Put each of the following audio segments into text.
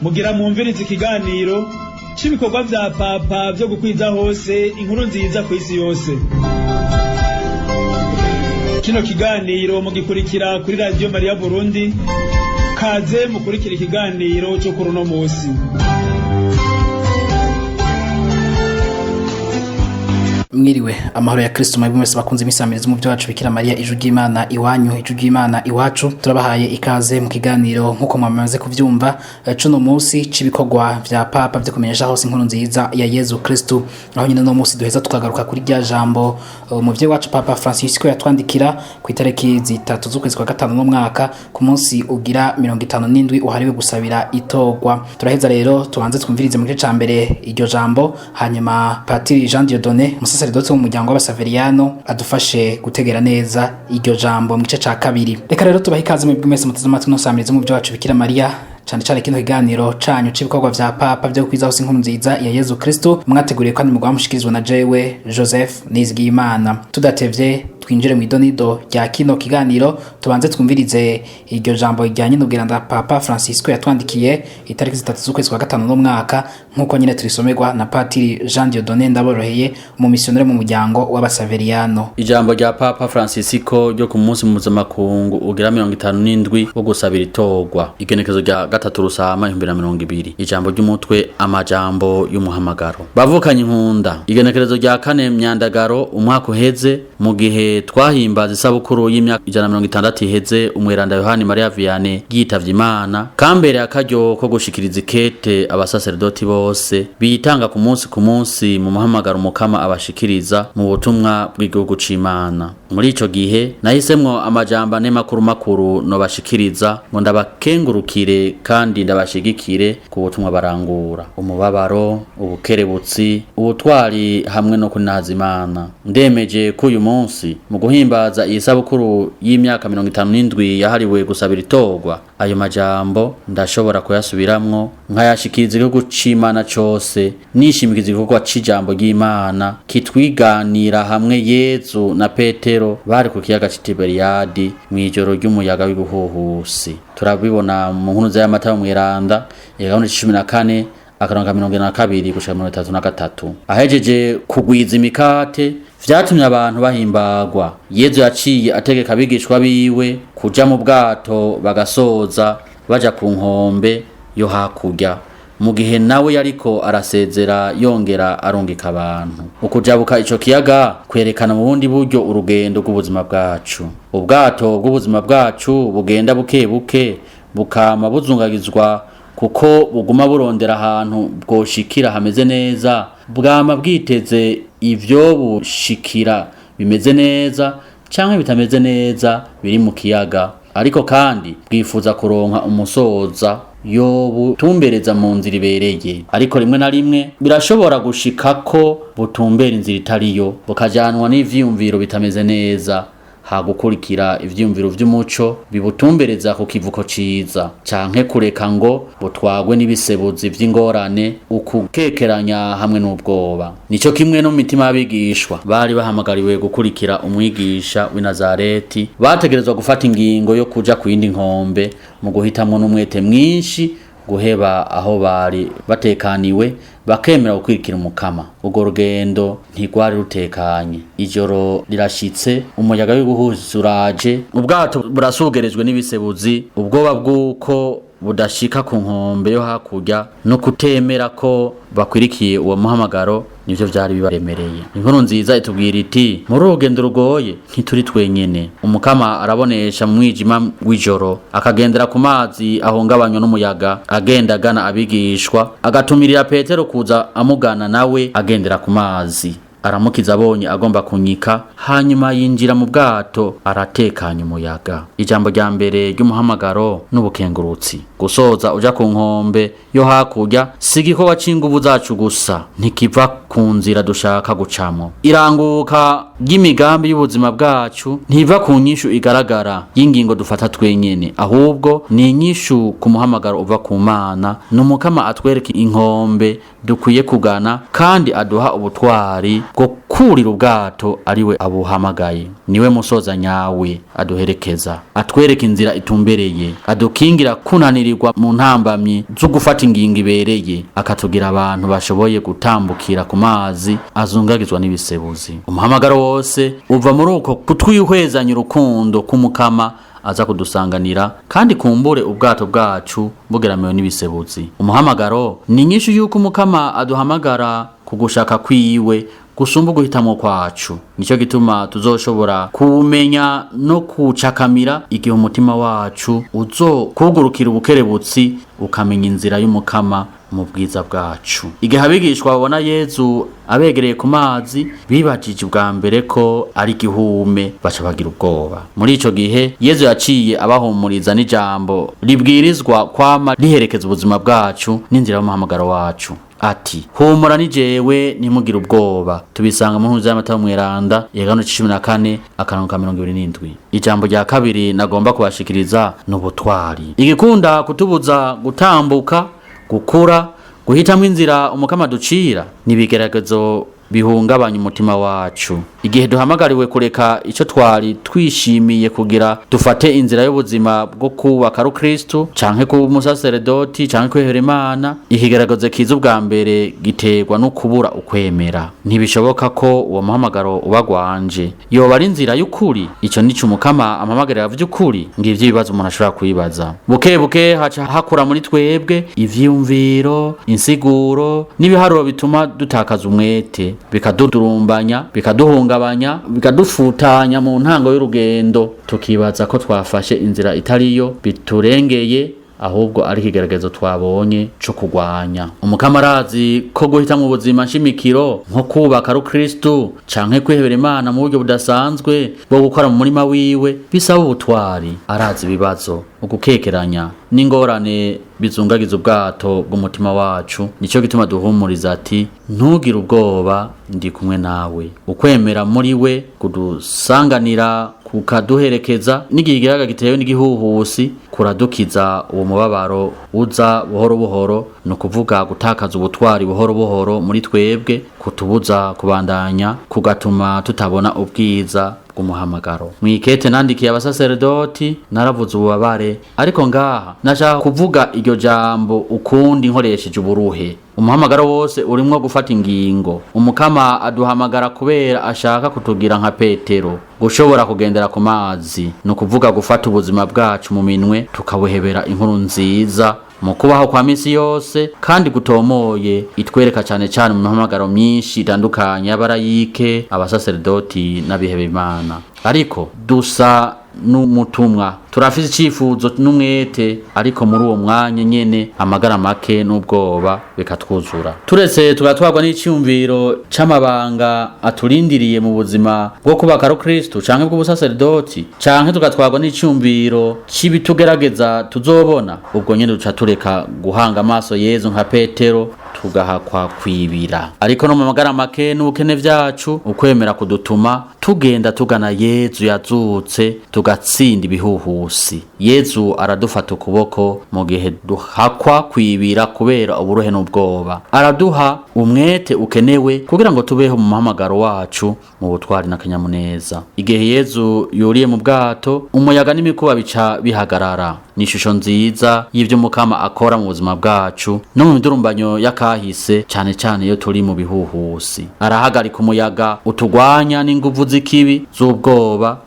Mugira mwumvirize ikiganiro c'ibikorwa vya Papa vyo gukwiza hose inkuru nziza kw'isi yose. Kino kiganiro mugikurikira kuri Radiyo Mariya Burundi. Kaze mukurikira ikiganiro cyo kuri uno musi. Mwiriwe, amahoro ya Kristo mwebwe mwese bakunze imisamirizi mu byacu Bikira Mariya, ijwi ry'Imana iwanyu, ijwi ry'Imana iwacu. Turabahaye ikaze mu kiganiro nk'uko mwamaze kuvyumva cuno munsi c'ibikorwa vya Papa vyo kumenyesha hose inkuru nziza ya Yezu Kristo, aho nyine no munsi duheza tukagaruka kuri rya jambo umuvyeyi wacu Papa Francisco yatwandikira ku itariki 3 z'ukwezi kwa gatanu n'umwaka, ku munsi ugira 57 uhariwe gusabira itorwa. Turaheza rero tubanze twumvirize mu gice ca mbere iryo jambo, hanyuma Patiri Jean Dieudonné, umusaseredoti wo mu muryango w'Abasaveriyano, adufashe gutegera neza iryo jambo mu gice ca kabiri. Reka rero tubahe ikaze mwebwe mwese muteze amatwi nosamirize mu byo wacu Bikira Mariya, cane cane kino kiganiro canyu c'ibikorwa vya Papa vyo kwiza hose inkuru nziza ya Yezu Kristo, mwateguriye kandi mugwa mushikirizwa na jewe Joseph Nizigiyimana. Tudatevye, twinjire mu idonido rya kino kiganiro, tubanze twumvirize iryo jambo rijyanye n'ubwiranda Papa Francisco yatwandikiye itariki 3 z'ukwezi kwa gatanu n'umwaka, nk'uko nyine turisomerwa na Patiri Jean Dieudonné Ndaboroheye, umumisiyoneri mu muryango w'Abasaveriyano. Ijambo rya Papa Francisco ryo ku munsi mpuzamakungu ugira 57 wo gusabira itorwa, igenekezo rya 3 Rusama 2020. Ijambo ry'umutwe: amajambo y'umuhamagaro. Bavukanye inkunda, igenekerezo rya 4 Myandagaro umwaka uheze, mu gihe twahimbaza isabukuru y'imyaka 160 iheze umweranda Yohani Maria Vianney yitavye Imana, kambere akaryo ko gushikiriza ikete abasaseredoti bose bitanga ku munsi ku munsi mu muhamagaro Umukama abashikiriza mu butumwa bw'igihugu c'Imana. Muri ico gihe nahisemwo amajambo ane makuru makuru nobashikiriza ngo ndabakengurukire kandi ndabashigikire ku butumwa barangura: umubabaro, ubukerebutsi, ubutwari hamwe no kunaza Imana. Ndemeje ko uyu munsi, mu guhimbaza iyi sabukuru y'imyaka 57 yahariwe gusabira itorwa, ayo majambo ndashobora kuyasubiramwo nkayashikiriza igihugu c'Imana cose, nishimikiza igikorwa c'ijambo ry'Imana kitwiganira hamwe Yezu na Petero bari ku kiyaga c'i Tiberiyadi mw'ijoro ry'umuyaga w'ibihuhusi. Turabibona mu nkuru za Matayo Mweranda, igabane 14, akarongo ka 42 gushika 33. Ahejeje kugwiza imikate vyatumye abantu bahimbagwa, Yezu yaciye ategeka abigishwa biwe kuja mu bwato bagasoza baja ku nkombe yo hakurya, mu gihe nawe yariko arasezera yongera arungika abantu. Ukujabuka ico kiyaga kwerekana mu bundi buryo urugendo rw'ubuzima bwacu. Ubwato bw'ubuzima bwacu bugenda buke buke, bukama buzungagizwa kuko buguma burondera ahantu bwoshikira hameze neza, bwama bwiteze ivyo bushikira bimeze neza canke bitameze neza biri mu kiyaga, ariko kandi bwifuza kuronka umusoza yobutumbereza mu nzira ibereye. Ariko rimwe na rimwe birashobora gushika ko butumbera inzira itariyo, bukajanwa n'ivyiyumviro bitameze neza hagukurikira ivyiyumviro vy'umuco bibutumbereza ku kivuko ciza, canke kureka ngo butwagwe n'ibisebuzi vy'ingorane, ukukekeranya hamwe n'ubwoba. Nico kimwe no mu mitima y'abigishwa bari bahamagariwe gukurikira umwigisha w'i Nazareti, bategerezwa gufata ingingo yo kuja ku yindi nkombe mu guhitamwo n'umwete mwinshi guheba aho bari batekaniwe, bakemera gukwirikira Umukama. Urwo rugendo ntigwari rutekanye. Ijoro rirashitse, umuyaga w'ibuhuzi uraje, ubwato burasugerejwe n'ibisebuzi. Ubwoba bw'uko budashika ku nkombe yo hakurya no kutemera ko bakwirikiye uwo muhamagaro nivyo vyari bibaremereye. Inkuru nziza itubwira iti: muri urugendo rugoye ntituri twenyene. Umukama arabonesha mu mwijima w'ijoro, akagendera ku mazi ahungabanywa n'umuyaga, agenda agana abigishwa, agatumirira Petero kuza amugana, nawe agendera ku mazi. Aramukiza abonye agomba kunyika, hanyuma yinjira mu bwato, aratekanya umuyaga. Ijambo rya mbere ry'umuhamagaro n'ubukengurutsi. Gusoza uja ku nkombe yo hakurya si igikorwa c'inguvu zacu gusa, ntikiva ku ku nzira dushaka gucamo. Iranguka ry'imigambi y'ubuzima bwacu ntiva ku nyishu igaragara y'ingingo dufata twenyene, ahubwo ni inyishu ku muhamagaro uva ku Mana. Ni Umukama atwereka inkombe dukwiye kugana kandi aduha ubutwari bwo kurira ubwato ariwe abuhamagaye. Niwe musoza nyawe aduherekeza, atwereka inzira itumbereye, adukingira kunanirirwa mu ntambamyi zo gufata ingingo ibereye, akatugira abantu bashoboye gutambukira ku mazi azungagizwa n'ibisebuzi. Umuhamagaro wose uva muri uko kutwihwezanya urukundo k'Umukama aza kudusanganira, kandi kumbure ubwato bwacu bugeramiwe n'ibisebuzi. Umuhamagaro ni inyishu y'uko Umukama aduhamagara ku gushaka kwiwe gusumba uguhitamwo kwacu. Nicyo gituma tuzoshobora kuwumenya no kuwucakamira igihe umutima wacu uzokugurukira ubukerebutsi, ukamenya inzira y'Umukama mu bwiza bwacu. Igihe abigishwa babona Yezu abegereye ku mazi, bibajije ubwa mbere ko ari igihume, baca bagira ubwoba. Muri ico gihe Yezu yaciye abahumuriza n'ijambo ribwirizwa kwama riherekeza ubuzima bwacu n'inzira y'umuhamagaro wacu, ati: "Humura, ni jewe, ntimugire ubwoba." Tubisanga mu Ntuzi y'Amata Mweranda, igano 14 akarongo ka 27. Ijambo rya kabiri nagomba kubashikiriza ni ubutwari. Igikunda kutubuza gutambuka, gukura, guhitamwo inzira Umukama ducira n'ibigeragezo bihungabanya umutima wacu. Igihe duhamagariwe kureka icyo twari twishimiye kugira dufate inzira y'ubuzima bwo kubaka rukristu, canke kuba umusaseredoti, canke kwihera Imana, ikigaragazo kiza ubwa mbere giterwa no kubura ukwemera. Ntibishoboka ko uwo muhamagaro uba gwanje, yoba ari inzira y'ukuri? Ico nico Umukama ampamagarira vy'ukuri? Ngivyo ibibazo umuntu ashobora kwibaza. Buke buke haca hakura muri twebwe ivyiyumviro, insiguro n'ibiharuro bituma dutakaza umwete, bikadudurumbanya, bikaduhungabanya, bikadufutanya mu ntango y'urugendo, tukibaza ko twafashe inzira itariyo, biturengeye, ahubwo ari ikigaragazo twabonye co kugwanya. Umukama arazi ko guhita mu buzima nshimikiro nko kubaka rukristu canke kwihebera Imana mu buryo budasanzwe bwo gukora mu murima wiwe bisaba ubutwari. Arazi ibibazo, ugukekeranya n'ingorane bizungagiza ubwato bw'umutima wacu. Nico gituma duhumuriza ati: "Ntugire ubwoba, ndi kumwe nawe." Ukwemera muri we kudusanganira, kukaduherekeza n'igihe igihaga gitewe n'igihuhusi, kuradukiza uwo mubabaro uza buhoro buhoro, ni ukuvuga gutakaza ubutwari buhoro buhoro muri twebwe, kutubuza kubandanya, kugatuma tutabona ubwiza bw'umuhamagaro. Mwikete nandikiye abasaseredoti naravuze ububabare, ariko ngaha nashaka kuvuga iryo jambo ukundi nkoresheje uburuhe. Umuhamagaro wose urimwo gufata ingingo. Umukama aduhamagara kubera ashaka kutugira nka Petero, gushobora kugendera ku mazi, ni ukuvuga gufata ubuzima bwacu mu minwe, tukabuhebera inkuru nziza mu kubaho kwa misi yose kandi gutomoye, itwereka cyane cyane mu mihamagaro myinshi itandukanye y'abarayike, abasaseredoti n'abihebe Imana. Ariko dusa n'umutumwa, turafise icifuzo n'umwete, ariko muri uwo mwanya nyene amagara make n'ubwoba bikatwuzura. Turetse tugatwarwa n'iciyumviro c'amabanga aturindiriye mu buzima bwo kubaka rukristo canke bw'ubusaseredoti, canke tugatwarwa n'iciyumviro c'ibitugerageza tuzobona, ubwo nyene duca tureka guhanga amaso Yezu nka Petero, tugahakwa kwibira. Ariko no mu magara make n'ubukene vyacu, ukwemera kudutuma tugenda tugana Yezu yazutse, tugatsinda ibihuhusi. Yezu aradufata ukuboko mu gihe duhakwa kwibira kubera uburuhe n'ubwoba. Araduha umwete ukenewe kugira ngo tubeho mu muhamagaro wacu mu butwari n'akanyamuneza. Igihe Yezu yuriye mu bwato, umuyaga n'imikuba bica bihagarara. Ni ishusho nziza y'ivyo Mukama akora mu buzima bwacu no mu midurumbanyo y'akahise, cane cane iyo turi mu bihuhusi. Arahagarika umuyaga utugwanya n'inguvu z'ikibi, z'ubwoba,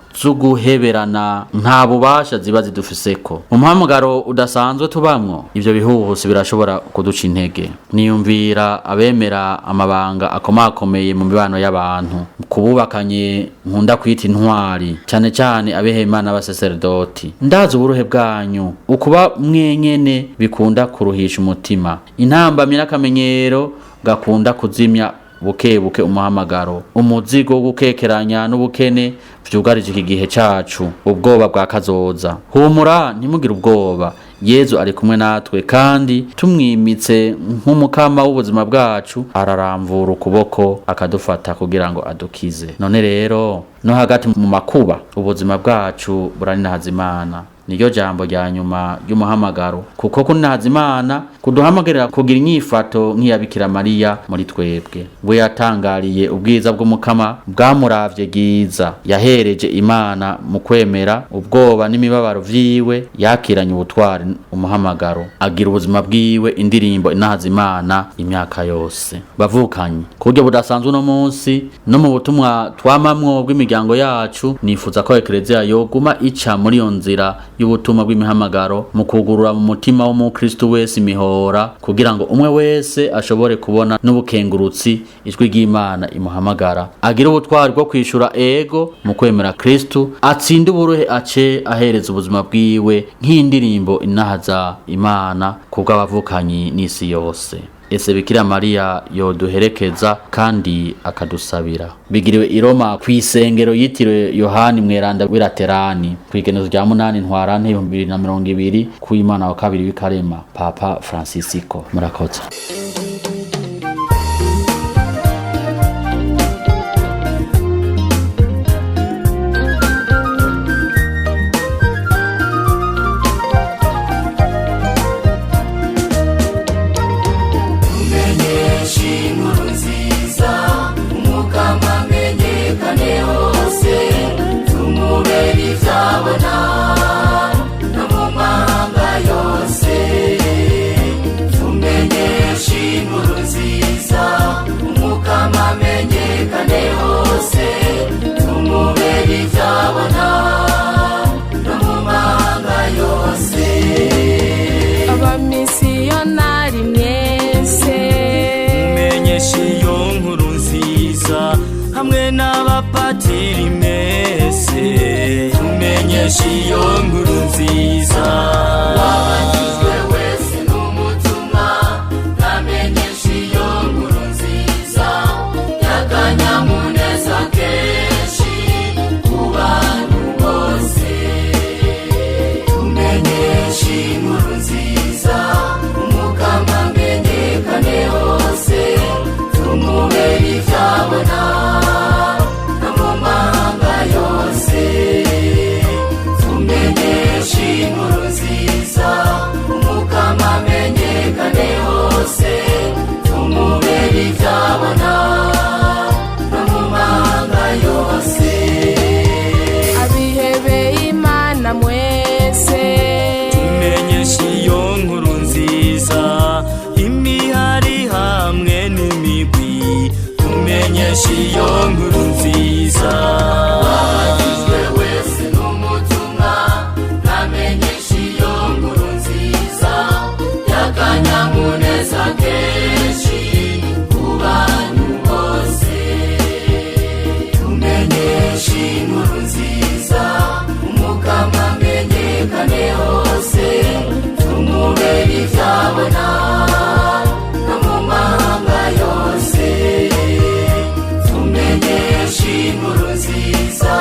z'uguheberana nta bubasha ziba zidufiseko. Umuhamagaro udasanzwe tubamwo, ivyo bihuhusi birashobora kuduca intege. Niyumvira abemera amabanga akomakomeye mu mibano y'abantu, kububakanye nkunda kwita intwari, cane cane abihebeye Imana b'abasaseredoti. Ndazi uburuhe bwanyu, ukuba mwenyene bikunda kuruhisha umutima, intambamyi n'akamenyero gakunda kuzimya buke buke umuhamagaro, umuzigo wo gukekeranya n'ubukene vyugarije iki gihe cacu, ubwoba bwa kazoza. Humura, ntimugire ubwoba. Yezu ari kumwe natwe, kandi tumwimitse nk'umukama w'ubuzima bwacu, araramvura ukuboko akadufata kugira ngo adukize. None rero no hagati mu makuba, ubuzima bwacu buraninahaza Imana. Niryo jambo rya nyuma ry'umuhamagaro, kuko kuninahaza Imana kuduhamagarira kugira inyifato nk'iya Bikira Mariya muri twebwe. We yatangariye ubwiza bw'umukama bwamuravye bwiza, yahereje Imana mu kwemera ubwoba n'imibabaro vyiwe, yakiranye ubutwari umuhamagaro, agira ubuzima bwiwe indirimbo inahaza Imana imyaka yose. Bavukanye ku buryo budasanzwe uno munsi no mu butumwa twamamwo bw'imiryango yacu, nifuza ko Ekereziya yoguma ica muri iyo nzira y'ubutumwa bw'imihamagaro mu kugurura mu mutima w'umukristo wese imihora, kugira ngo umwe wese ashobore kubona n'ubukengurutsi ijwi ry'Imana imuhamagara, agire ubutwari bwo kwishura ego mu kwemera Kristu, atsinde uburuhe, ace ahereza ubuzima bwiwe nk'indirimbo inahaza Imana kubw'abavukanyi n'isi yose. Ese Bikira Mariya yoduherekeza kandi akadusabira. Bigiriwe i Roma kw'isengero yitiriwe Yohani Mweranda w'Iraterani, kw'igenezo rya 8 Ntwarante 2020, kw'Imana wa kabiri w'ikarema, Papa Francisco. Murakoze. Abamisiyonari mwese, mumenyeshe iyo nkuru nziza, hamwe n'abapatiri mwese, tumenyeshe iyo nkuru nziza. Wabatijwe wese n'umutima, namenyeshe iyo nkuru nziza y'akanyamuneza kenshi ku bantu bose. Tumenyeshe inkuru nziza, umukama amenyekane hose, tumubere ibyabona no mu mahanga yose. Tumenyeshe inkuru nziza, umukama amenyekane hose, tumubere ibyabona no mu mahanga yose. Abihebeye Imana mwese, tumenyeshe iyo nkuru nziza, imihari hamwe n'imigwi, tumenyeshe iyo nkuru nziza. Wabatijwe wese n'umutumwa, namenyeshe iyo nkuru nziza y'akanyamuneza kenshi ku bantu bose. Tumenyeshe inkuru nziza, umukama amenyekane hose, tumubere ibyabona no mu mahanga yose. Tumenyeshe inkuru nziza,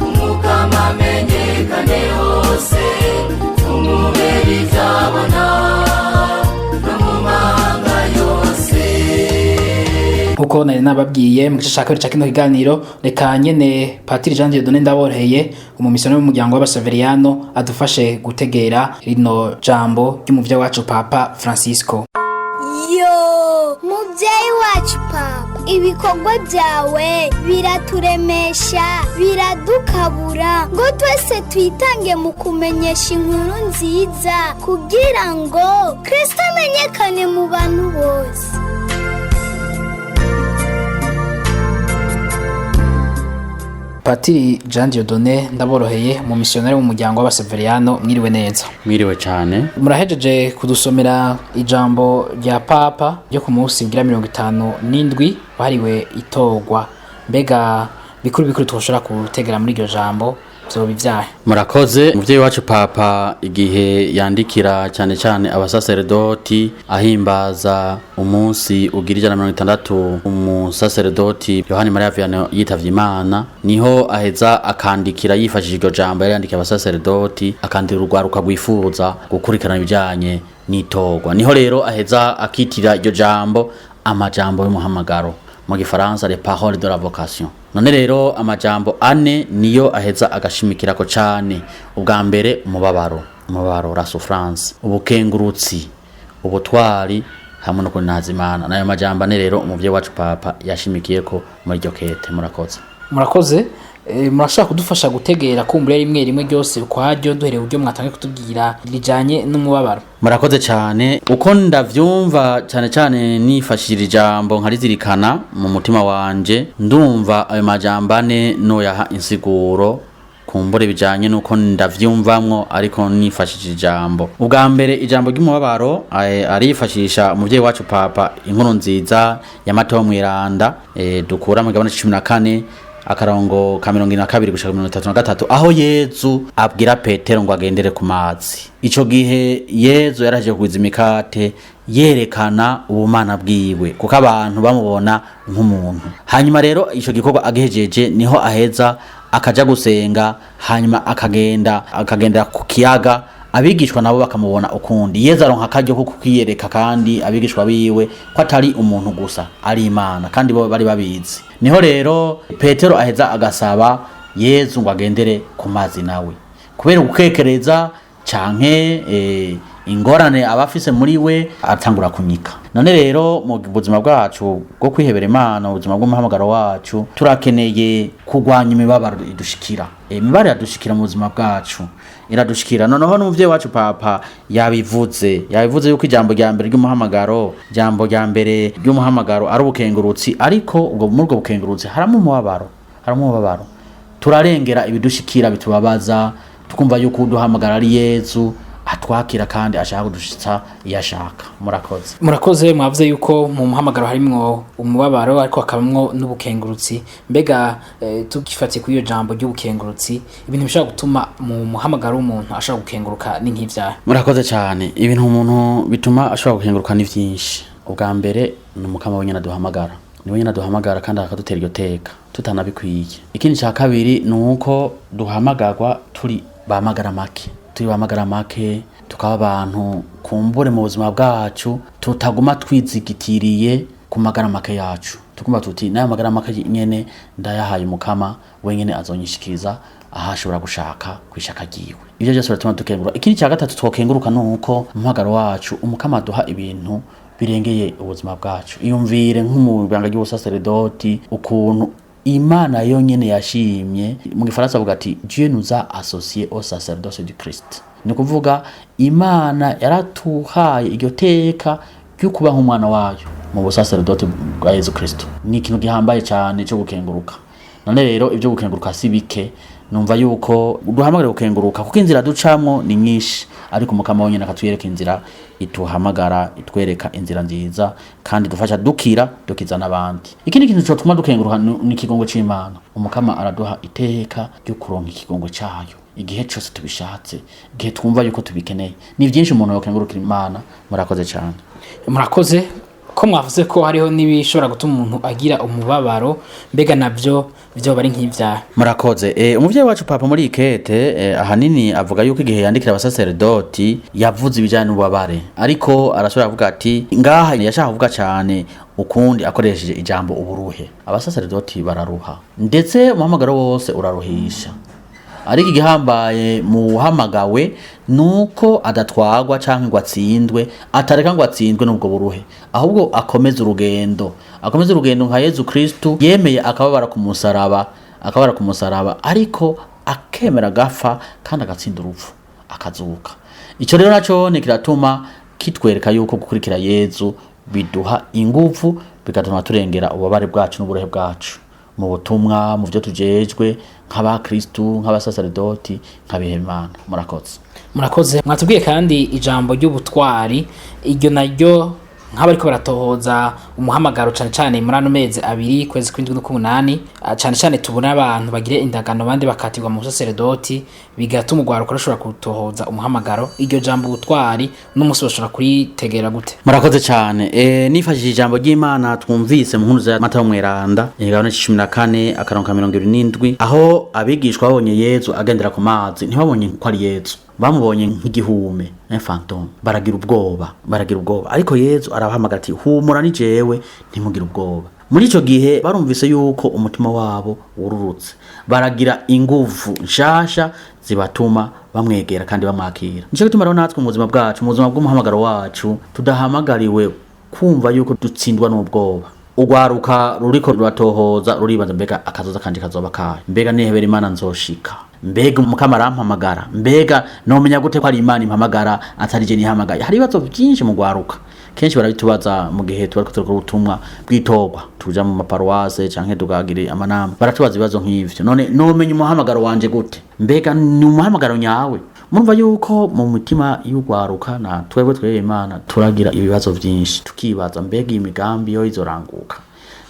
umukama amenyekane hose, tumubere ibyabona no mu mahanga yose. Nkuko nari nababwiye mu gice ca kabiri ca kino kiganiro, reka nyene Patiri Jean Dieudonné Ndaboroheye, umumisiyoneri w'umuryango w'Abasaveriyano, adufashe gutegera rino jambo ry'umuvyeyi wacu Papa Francisco. Yo, mubyeyi wacu papa, ibikorwa byawe biraturemesha, biradukabura ngo twese twitange mu kumenyesha inkuru nziza, kugira ngo Kristo amenyekane mu bantu bose. Patiri Jean Dieudonné Ndaboroheye, umumisiyoneri w'umuryango w'Abasaveriyano, mwiriwe neza. Mwiriwe cyane. Murahejeje kudusomera ijambo rya Papa ryo ku munsi ugira 57 wahariwe itorwa. Mbega bikuru bikuru twoshobora gutegera muri iryo jambo vyoba ivyahe? Murakoze. Umuvyeyi wacu Papa, igihe yandikira cyane cyane abasaseredoti ahimbaza umunsi ugira 160 umusaseredoti Yohani Maria Vianney yitavye Imana, niho aheza akandikira yifashishije iryo jambo yari yandikiye abasaseredoti, akandikira urwaruka rwifuza gukurikirana ibijanye n'itorwa. Niho rero aheza akitira iryo jambo amajambo y'umuhamagaro, mu gifaransa les paroles de la vocation. None rero amajambo ane niyo aheza agashimikirako cane. Ubwa mbere umubabaro, umubabaro, la souffrance, ubukengurutsi, ubutwari hamwe no kunaza Imana. Nayo majambo ane rero umuvyeyi wacu Papa yashimikiyeko muri iryo kete. Murakoze. Murakoze. Murashobora kudufasha gutegera kumbura rimwe rimwe ryose ukwaryo, duhereye uburyo mwatangiye kutubwira rijanye n'umubabaro? Murakoze cyane. Uko ndavyumva, cyane cyane nifashishije ijambo nkarizirikana mu mutima wanje, ndumva ayo majambo ane noyaha insiguro kumbure bijanye nuko ndavyumvamwo, ariko nifashishije ijambo. Ubwa mbere ijambo ry'umubabaro, arifashisha umuvyeyi wacu Papa inkuru nziza ya Matayo Mweranda, dukura mu gabane 14 akarongo ka 42 gushika 33, aho Yezu abwira Petero ngo agendere ku mazi. Ico gihe Yezu yaraje kugwiza imikate, yerekana ubumana bwiwe, kuko abantu bamubona nk'umuntu. Hanyuma rero ico gikorwa agihejeje, niho aheza akaja gusenga, hanyuma akagenda akagendera ku kiyaga, abigishwa nabo bakamubona ukundi. Yezu aronka akaryo ko kwiyereka kandi abigishwa biwe ko atari umuntu gusa, ari Imana, kandi bo bari babizi. Niho rero Petero aheza agasaba Yezu ngo agendere ku mazi, nawe kubera gukekereza canke ingorane aba afise muri we, atangura kunyika. None rero mu buzima bwacu bwo kwihebera Imana, mu buzima bw'umuhamagaro wacu, turakeneye kurwanya imibabaro idushikira. Imibabaro iradushikira mu buzima bwacu, iradushikira. Noneho n'umuvyeyi wacu Papa yabivuze yuko ijambo rya mbere ry'umuhamagaro, ijambo rya mbere ry'umuhamagaro ari ubukengurutsi, ariko ubwo muri ubwo bukengurutsi haramo umubabaro, haramo umubabaro. Turarengera ibidushikira bitubabaza, tukumva yuko uduhamagara ari Yezu, atwakira kandi ashaka kudushitsa iyo ashaka. Murakoze. Murakoze. Mwavuze yuko mu muhamagaro harimwo umubabaro, ariko hakabamwo n'ubukengurutsi. Mbega tugifatiye kuri iyo jambo ry'ubukengurutsi, ibintu bishobora gutuma mu muhamagaro w'umuntu ashobora gukenguruka ni nk'ivyaha? Murakoze cyane. Ibintu umuntu bituma ashobora gukenguruka ni vyinshi. Ubwa mbere ni Umukama wenyine aduhamagara, ni wenyine aduhamagara kandi akadutera iryo teka tutanabikwiye. Ikindi cya kabiri ni uko duhamagarwa turi bamagara make, turi bamagara make, tukaba abantu kumbure mu buzima bwacu tutaguma twizigitiriye ku magara make yacu, tukumva tuti n'aya magara make nyene ndayahaye Umukama, wenyene azonyishikiriza aho ashobora gushaka kwishaka ryiwe. Ibyo byose biratuma dukengura. Ikindi cya gatatu twokenguruka ni uko umuhamagaro wacu Umukama aduha ibintu birengeye ubuzima bwacu. Iyumvire nko ibanga ry'ubusaseredoti, ukuntu Imana yonyene yashimye. Mu gifaransa avuga ati: "Dieu nous a associés au sacerdoce du Christ." Ni ukuvuga Imana yaratuhaye iryo teka ryo kuba nk'umwana wayo mu busaseredoti bwa Yezu Kristo. Ni ikintu gihambaye cyane cyo gukenguruka. None rero ibyo gukenguruka si bike. Numva yuko duhamagara gukenguruka kuko inzira ducamwo ni nyinshi, ariko Umukama wenyine akatwereka inzira ituhamagara, itwereka inzira nziza kandi dufasha dukira, dukiza n'abandi. Ikindi kintu cotuma dukenguruka ni ikigongo c'Imana. Umukama araduha iteka ryo kuronka ikigongo cayo igihe cose tubishatse, igihe twumva yuko tubikeneye. Ni vyinshi umuntu yokengurukira Imana. Murakoze cane. Murakoze. Ko mwavuze ko hariho n'ibishobora gutuma umuntu agira umubabaro, mbega navyo vyoba ari nk'ivyaha? Murakoze. Umuvyeyi wacu Papa muri ikete, ahanini avuga yuko igihe yandikira abasaseredoti yavuze ibijanye n'ububabare, ariko arasubira avuga ati ngaha yashaka kuvuga cane ukundi, akoresheje ijambo uburuhe. Abasaseredoti bararuha, ndetse umuhamagaro wose uraruhisha, ariko igihambaye mu uhamagawe nuko adatwagwa canke ngo atsindwe, atareka ngo atsindwe n'ubwo buruhe, ahubwo akomeza urugendo, akomeza urugendo nka Yezu Kristu yemeye akababara ku musaraba, akababara ku musaraba, ariko akemera agapfa kandi agatsinda urupfu akazuka. Ico rero naco ni kiratuma kitwereka yuko gukurikira Yezu biduha inguvu, bigatuma turengera ububabare bwacu n'uburuhe bwacu mu butumwa, mu byo tujejwe nk'abakristu, nk'abasaseredoti, nk'abihemana. Murakoze. Murakoze. Mwatubwiye kandi ijambo ry'ubutwari, iryo naryo Nk'abariko baratohoza umuhamagaro cane cane muri ano mezi abiri, kwezi kw'indwi n'uk'umunani, cane cane tubona abantu bagira indagano, abandi bakatirwa mu busaseredoti, bigatuma urwaruka rushobora kutohoza umuhamagaro. Iryo jambo ubutwari n'umunsi bashobora kuritegera gute? Murakoze cyane. Nifashishije ijambo ry'Imana twumvise mu nkuru za Matayo Mweranda, igabane 14 akarongo ka 77, aho abigishwa babonye Yezu agendera ku mazi, ntibabonye ko ari Yezu, bamubonye nk'igihume, un fantôme, baragira ubwoba, baragira ubwoba. Ariko Yezu arabahamagara ati: "Humura, ni jewe, ntimugire ubwoba." Muri ico gihe barumvise yuko umutima wabo wururutse, baragira inguvu nshasha zibatuma bamwegera kandi bamwakira. Nico gituma rero natwe mu buzima bwacu, mu buzima bw'umuhamagaro wacu, tudahamagariwe kumva yuko dutsindwa n'ubwoba. Urwaruka ruriko ruratohoza ruribaza: mbega akazoza kanje kazoba kahe? Mbega nihebera Imana nzoshika? Mbega Umukama arampamagara? Mbega nomenya gute ko ari Imana impamagara, atari je nihamagaye? Hari ibibazo byinshi mu rwaruka, kenshi barabitubaza mu gihe tubariko turakora ubutumwa bw'itorwa, tuja mu maparuwase canke tukagira amanama, baratubaza ibibazo nk'ivyo: none nomenya umuhamagaro wanje gute? Mbega ni umuhamagaro nyawe? Murumva yuko mu mutima y'urwaruka na twebwe twebwe Imana turagira ibibazo vyinshi, tukibaza: mbega iyi migambi yo izoranguka?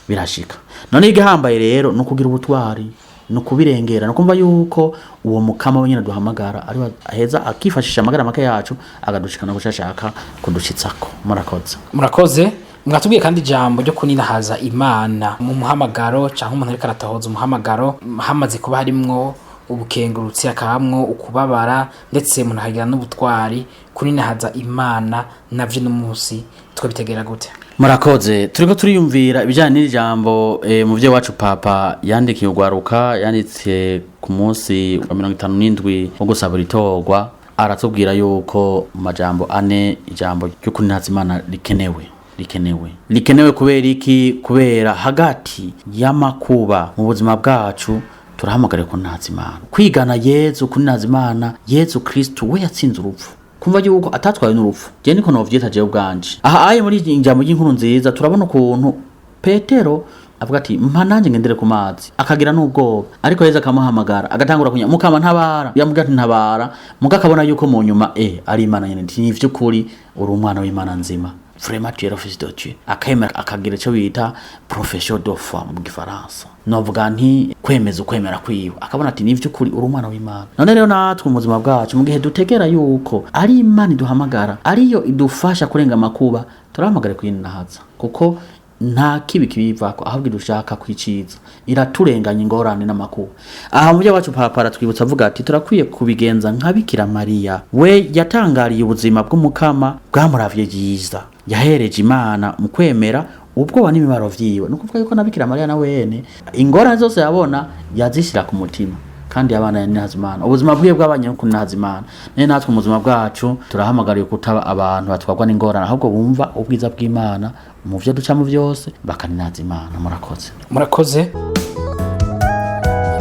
Birashika. None igihambaye rero ni ukugira ubutwari, ni ukubirengera, ni ukumva yuko uwo Mukama wenyine duhamagara ari aheza akifashisha amagara make yacu akadushikana kuco ashaka kudushitsako. Murakoze. Murakoze. Mwatubwiye kandi ijambo ryo kuninahaza Imana mu muhamagaro, canke umuntu ariko aratahoza umuhamagaro, hamaze kuba harimwo ubukengurutsi, hakabamwo ukubabara, ndetse umuntu akagira n'ubutwari. Kuninahaza Imana navyo n'umunsi twabitegera gute? Murakoze. Turiko turiyumvira ibijyanye n'iri jambo muvyeyi wacu Papa yandikiye urwaruka, yanditse ku munsi wa 57 wo gusaba itorwa. Aratubwira yuko mu majambo ane ijambo ryo kuninahaza Imana rikenewe, rikenewe, rikenewe. Kubera iki? Kubera hagati y'amakuba mu buzima bwacu turahamagariye kuninahaza Imana, kwigana Yezu, kuninahaza Imana. Yezu Kristu we yatsinze urupfu, kumva yuko atatwawe n'urupfu. Je niko novyita jewe ubwanje. Aha aye muri ijambo ry'inkuru nziza turabona ukuntu Petero avuga ati: "Mpa nanjye ngendere ku mazi", akagira n'ubwoba, ariko Yezu akamuhamagara, agatangura kunya: "Mukama, ntabara." Yamubwira ati: "Ntabara." Muga akabona yuko mu nyuma ari Imana nyene, ati: "Ni vy'ukuri uri umwana w'Imana nzima, vraiment tu es le fils de Dieu." Akemera, akagira icyo bita profession de foi mu Gifaransa, novuga nti kwemeza ukwemera kwiwe, akabona ati: "Ni vy'ukuri uri umwana w'Imana." None rero natwe mu buzima bwacu, mu gihe dutegera yuko ari Imana iduhamagara, ariyo idufasha kurenga amakuba, turahamagare kuyinahaza, kuko nta kibi kibivako, ahubwo idushaka kwiciza, iraturenganya ingorane n'amakuba. Aha mu wacu Papa aratwibutsa avuga ati: turakwiye kubigenza nka Bikira Mariya, we yatangariye ubuzima bw'Umukama bwamuravye ryiza, yahereje Imana mu kwemera ubwoba n'imibaro vyiwe. Ni ukuvuga yuko na Bikira Mariya na wene ingorane zose yabona yazishira ku mutima, kandi abana ya Imana, ubuzima bwiwe bw'abanye no kunahaza Imana. None natwe mu buzima bwacu turahamagariwe kutaba abantu batwarwa n'ingorane, ahubwo bumva ubwiza bw'Imana mu vyo ducamo vyose, bakaninaza Imana. Murakoze. Murakoze.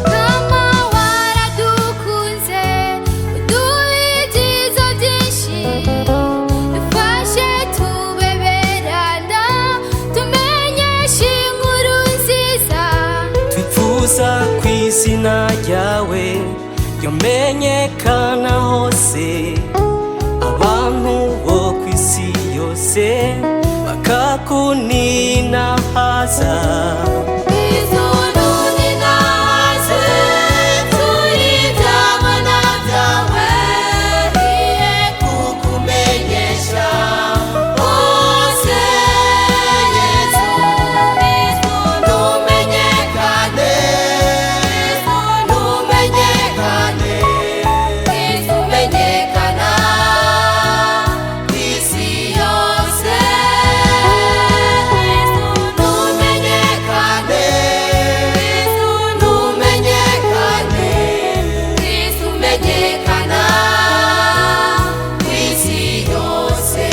Kama waradukunze, uduha ibyiza byinshi, dufashe tubeberana, tumenyeshe inkuru nziza. Twifuza ku izina ryawe ryomenyekana hose, abantu bo ku isi yose bakakuninahaza. Izununinaze turi ibyabona byawe, iye kukumenyesha hose. Yezu, numenyekane, numenyekane, menyekana ku isi yose. Numenyekane, numenyekane, menyekana ku isi yose.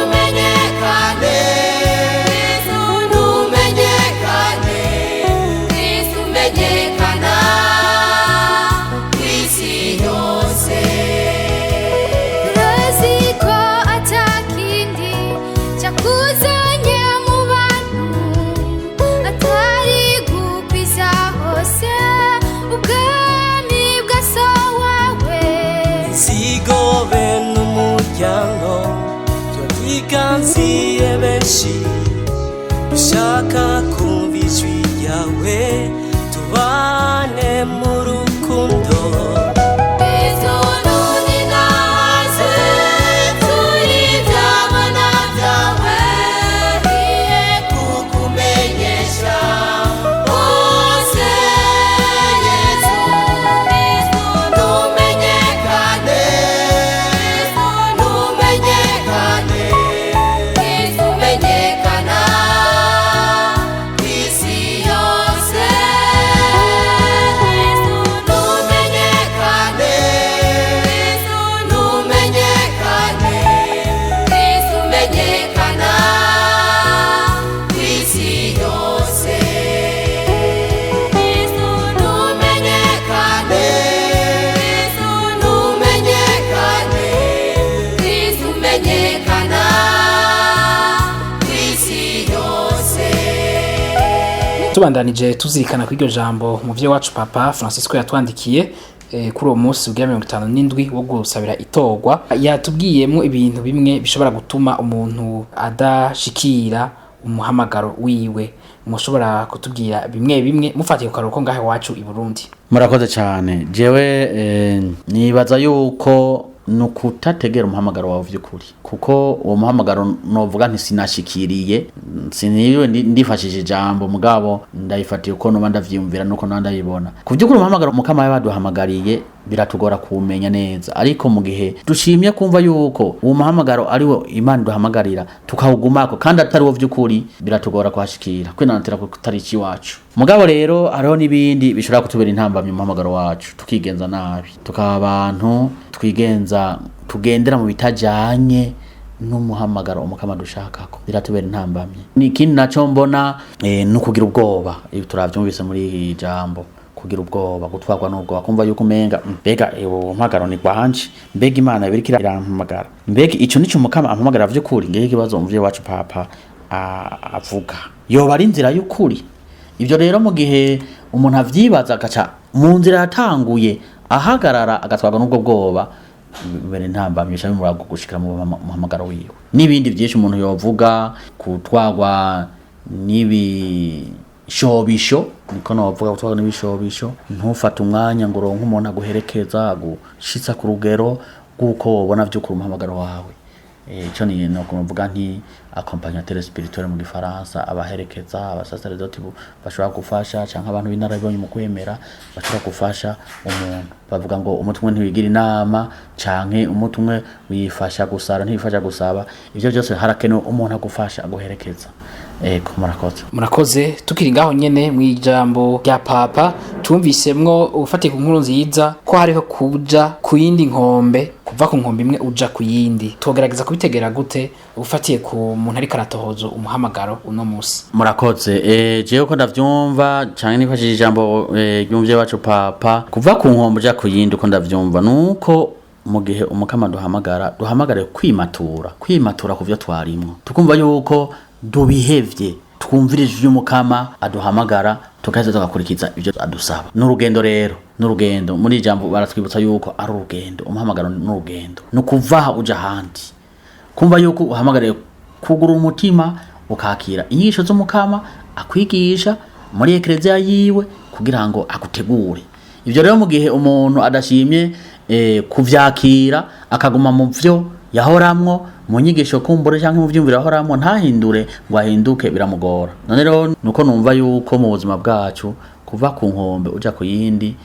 Numenyekane, numenyekane, menyekana ku isi yose. Urazi ko atakindi cyakuzanye mu bantu atari gukwiza hose ubwami bwa so wawe. Sigobe n'umuryango. Haziye benshi dushaka kumva ijwi ryawe, tubane mu rukundo. Tubandanije tuzirikana kw'iryo jambo muvyeyi wacu Papa Francisco yatwandikiye kuri uwo munsi ugira 57 wo gusabira itorwa, yatubwiyemwo ibintu bimwe bishobora gutuma umuntu adashikira umuhamagaro wiwe. Mushobora kutubwira bimwe bimwe mufatiye ku karuhuko ngahe wacu i Burundi? Murakoze cyane. Jewe nibaza yuko nukutategera umuhamagaro wawe vy'ukuri, kuko uwo muhamagaro novuga nti sinashikiriye, siniwe ndifashishije ijambo mugabo ndayifatiye uko noba ndavyiyumvira nuko noba ndayibona. Ku vy'ukuri umuhamagaro Mukama yabaduhamagariye biratugora kuwumenya neza, ariko mu gihe dushimye kumva yuko uwo muhamagaro ari wo Imana iduhamagarira tukawugumako kandi atari wo vy'ukuri, biratugora kuhashikira, kwinanatira kutari iwacu. Mugabo rero hariho n'ibindi bishobora kutubera intambamyi mu muhamagaro wacu, tukigenza nabi, tukaba abantu twigenza tugendera mu bitajanye n'umuhamagaro Umukama dushakako, biratubera intambamyi. N'ikindi naco mbona ni ukugira ubwoba. Ibi turavyumvise muri iri jambo, kugira ubwoba, gutwarwa n'ubwoba, kumva yuko umenga mbega uwo muhamagaro ni gwanje, mbega Imana ibiriko irampamagara, mbega ico nico Umukama ampamagara vy'ukuri. Ngewe ikibazo umuvyeyi wacu Papa avuga yoba ari inzira y'ukuri. Ibyo rero mu gihe umuntu avyibaza agaca mu nzira yatanguye ahagarara agatwarwa n'ubwo bwoba, mbere ntambamye bisha bimuraga gushikira mu muhamagaro wiwe. N'ibindi byinshi umuntu yovuga, kutwarwa n'ibishobisho, niko novuga, gutwarwa n'ibishobisho, ntufate umwanya ngo uronke umuntu aguherekeza agushitsa ku rugero rw'uko wobona vy'ukuri umuhamagaro wawe. Ico ni no kuvuga nti accompagnateur spirituel mu gifaransa, abaherekeza, abasacerdote bashobora gufasha, canke abantu b'inararibonye mu kwemera bashobora gufasha umuntu. Bavuga ngo umutwe umwe ntiwigira inama, canke umutwe umwe wifasha gusara ntiwifasha gusaba. Ivyo vyose harakenewe umuntu agufasha aguherekeza. Ego, murakoze. Murakoze. Tukiri ngaho nyene mw'ijambo rya Papa tumvisemwo ufatiye ku nkuru nziza ko hariho kuja ku yindi nkombe, kuva ku nkombe imwe uja ku yindi. Tugerageza kubitegera gute ufatiye ku muntu ariko aratohoza umuhamagaro uno musi? Murakoze. Jewe uko ndavyumva canke nifashishije ijambo ry'umuvyeyi wacu Papa, kuva ku nkombe uja ku yindi, uko ndavyumva nuko mu gihe Umukama duhamagara, duhamagare kwimatura, kwimatura ku vyo twarimwo, tukumva yuko dubihevye, twumvirije ivyo Umukama aduhamagara, tugaheza tugakurikiza ivyo adusaba. N'urugendo rero, n'urugendo. Muri ijambo baratwibutsa yuko ari urugendo, umuhamagaro n'urugendo, ni ukuvaha uja ahandi, kumva yuko uhamagariye kugura umutima ukakira inyigisho z'Umukama akwigisha muri ekleziya yiwe kugira ngo agutegure. Ivyo rero mu gihe umuntu adashimye kuvyakira, akaguma mu vyo yahoramwo, mu nyigisho kumbure canke mu vyumviro yahoramwo, ntahindure ngo ahinduke, biramugora. None rero nuko numva yuko mu buzima bwacu kuva ku nkombe uja ku yindi,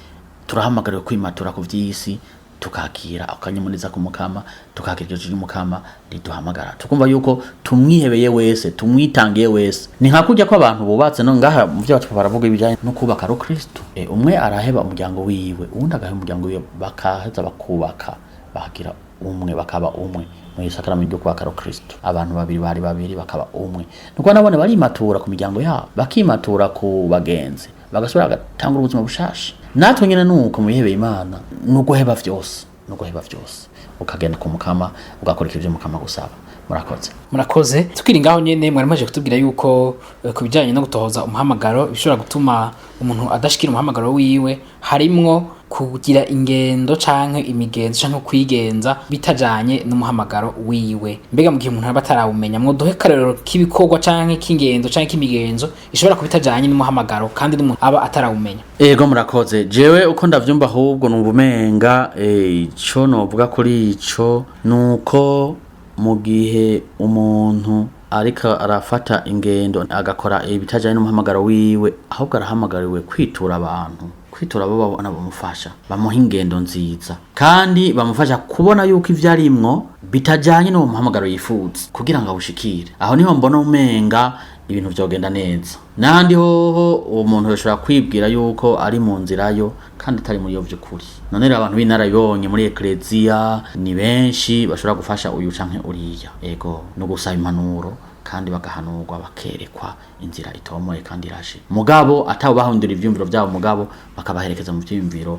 turahamagariwe kwimatura ku vy'isi, tukakira akanyamuneza ku Mukama, tukakira iryo jwi ry'Umukama riduhamagara, tukumva yuko tumwihebeye wese, tumwitangiye wese. Ni nka kurya ko abantu bubatse no ngaha mu vyo bacu baravuga ibijanye no kubaka rukristo. Umwe araheba umuryango wiwe, uwundi agaheba umuryango wiwe, bakaheza bakubaka, bakagira umwe, bakaba umwe mu isakaramentu ryo kubaka rukristo. Abantu babiri bari babiri bakaba umwe. Nuko nabone barimatura ku miryango yabo, bakimatura ku bagenzi, bagasubira bagatangura ubuzima bushasha. Natwe nyene nuko mu bihebeye Imana, nuguheba vyose, nuguheba vyose, ukagenda ku Mukama, ugakora ivyo Mukama gusaba. Murakoze. Murakoze. Tukiri ngaho nyene, mwari mwaje kutubwira yuko ku bijanye no gutohoza umuhamagaro bishobora gutuma umuntu adashikira umuhamagaro wiwe harimwo Kugira ingendo canke imigenzo canke kwigenza bitajanye n'umuhamagaro wiwe. Mbega mu gihe umuntu aba atarawumenya, mwoduhe akarorero k'ibikorwa canke k'ingendo canke k'imigenzo ishobora kuba itajanye n'umuhamagaro kandi n'umuntu aba atarawumenya? Ego, murakoze. Jewe uko ndavyumva, ahubwo numva umenga ico novuga kuri ico nuko mu gihe umuntu ariko arafata ingendo agakora ibitajanye n'umuhamagaro wiwe, ahubwo arahamagariwe kwitura abantu, kwitura abo babona bamufasha, bamuha ingendo nziza kandi bamufasha kubona yuko ivyo arimwo bitajanye n'uwo muhamagaro yifuza kugira ngo awushikire. Aho niho mbona umenga ibintu vyogenda neza. N'ahandi hoho uwo muntu yoshobora kwibwira yuko ari mu nzira yo kandi atari muri yo vy'ukuri. None rero abantu b'inararibonye muri ekleziya ni benshi bashobora gufasha uyu canke uriya. Ego, no gusaba impanuro kandi bagahanurwa, bakerekwa inzira itomoye kandi irashe, mugabo atabo bahundura ivyumviro vyabo, mugabo bakabaherekeza mu vyiyumviro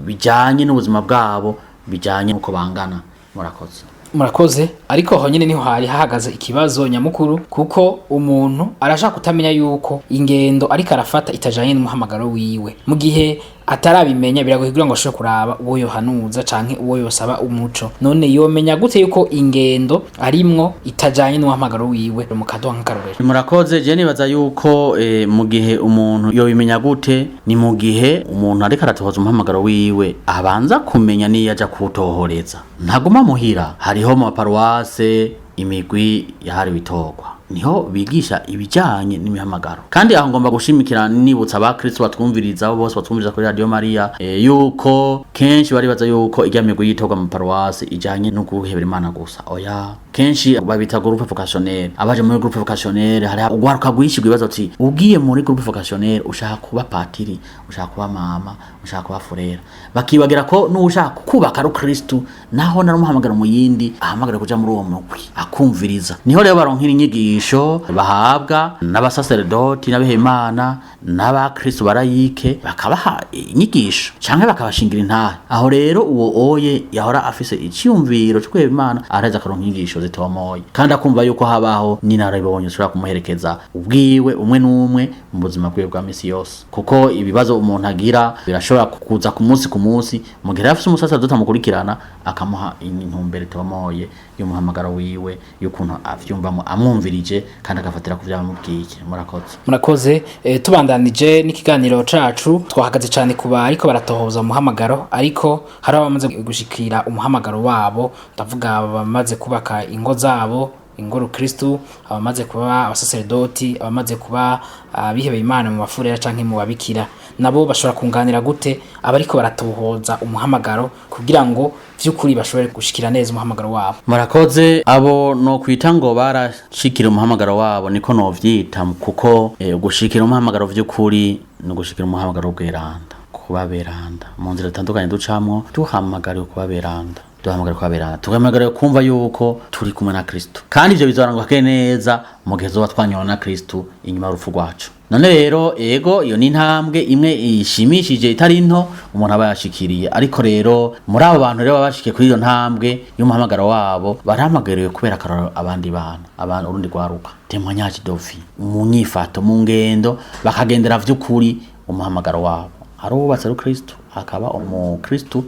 bijanye n'ubuzima bwabo, bijanye n'uko bangana. Murakoze. Murakoze. Ariko aho nyene niho hari hahagaze ikibazo nyamukuru, kuko umuntu arashaka kutamenya yuko ingendo ariko arafata itajanye n'umuhamagaro wiwe. Mu gihe atarabimenya, biragoye kugira ngo ashobore kuraba uwo yohanuza canke uwo yosaba umuco. None yomenya gute yuko ingendo arimwo itajanye n'umuhamagaro wiwe? Mukaduha nk'akarorero. Murakoze. Je nibaza yuko mu gihe umuntu yobimenya gute, ni mu gihe umuntu ariko aratohoza umuhamagaro wiwe abanza kumenya niyo aja kuwutohoreza, ntaguma muhira. Hariho mu maparuwase imigwi yahariwe itorwa, niho bigisha ibijanye n'imihamagaro. Kandi aho ngomba gushimikira nibutsa abakristo batwumviriza, abo bose batwumviriza kuri Radio Maria, yuko kenshi baribaza yuko irya migwi y'itorwa mu paruwasi ijanye no guhebera Imana gusa. Oya, kenshi babita groupe vocationnel. Abaje muri groupe vocationnel, hari ugwaruka rwinshi rwibaza uti ugiye muri groupe vocationnel ushaka kuba patiri, ushaka kuba mama, ushaka kuba furera, bakibagira ko n'ushaka kubaka ari Kristo, naho naramuhamagara mu yindi ahamagara kuja muri uwo mugwi akumviriza. Niho rero baronkera inyigisho bahabwa n'abasaserdoti n'abihemana n'abakristo barayike, bakabaha inyigisho canke bakabashingira intahe. Aho rero uwo oye yahora afise iciyumviro cyo kwiheba Imana araheza akaronka inyigisho zitomoye kandi akumva yuko habaho n'inararibonye zishobora kumuherekeza ubwiwe umwe n'umwe mu buzima bwiwe bwa misi yose, kuko ibibazo umuntu agira birashobora kuza ku munsi ku munsi. Mu gihe rero afise umusaseredoti amukurikirana akamuha intumbero itomoye y'umuhamagaro wiwe, y'ukuntu avyumvamo, amwumvirije kandi agafatira ku vyo yamubwiye. Murakoze. Murakoze. Tubandanije n'ikiganiro cacu, twahagaze cane kuba ariko baratohoza umuhamagaro, ariko hari abamaze gushikira umuhamagaro wabo, ndavuga abamaze kubaka ingo zabo, ingoro Kristu, abamaze kuba abasaseredoti, abamaze kuba abihebeye Imana mu bafurera canke mu babikira. Nabo bashobora kunganira gute abariko baratohoza umuhamagaro kugira ngo vy'ukuri bashobore gushikira neza umuhamagaro wabo? Murakoze. Abo no kwita ngo barashikira umuhamagaro wabo, niko novyita, kuko gushikira umuhamagaro vy'ukuri ni ugushikira umuhamagaro w'ubweranda, kuba beranda mu nzira zitandukanye ducamwo. Duhamagariwe kuba beranda, duhamagariwe kuba beranda, duhamagariwe kumva yuko turi kumwe na Kristo, kandi ivyo bizorangwa neza mu gihe tuzoba twanywana na Kristo inyuma y'urupfu rwacu. None rero, ego, iyo ni intambwe imwe ishimishije itari nto umuntu aba yashikiriye. Ariko rero muri abo bantu rero baba bashikiye kuri iyo ntambwe y'umuhamagaro wabo, barahamagariwe kubera akarorero abandi bantu, abantu urundi rwaruka, témoignage de vie, mu nyifato, mu ngendo, bakagendera vy'ukuri umuhamagaro wabo. Hari uwubatse ari Kristo, akaba umukristo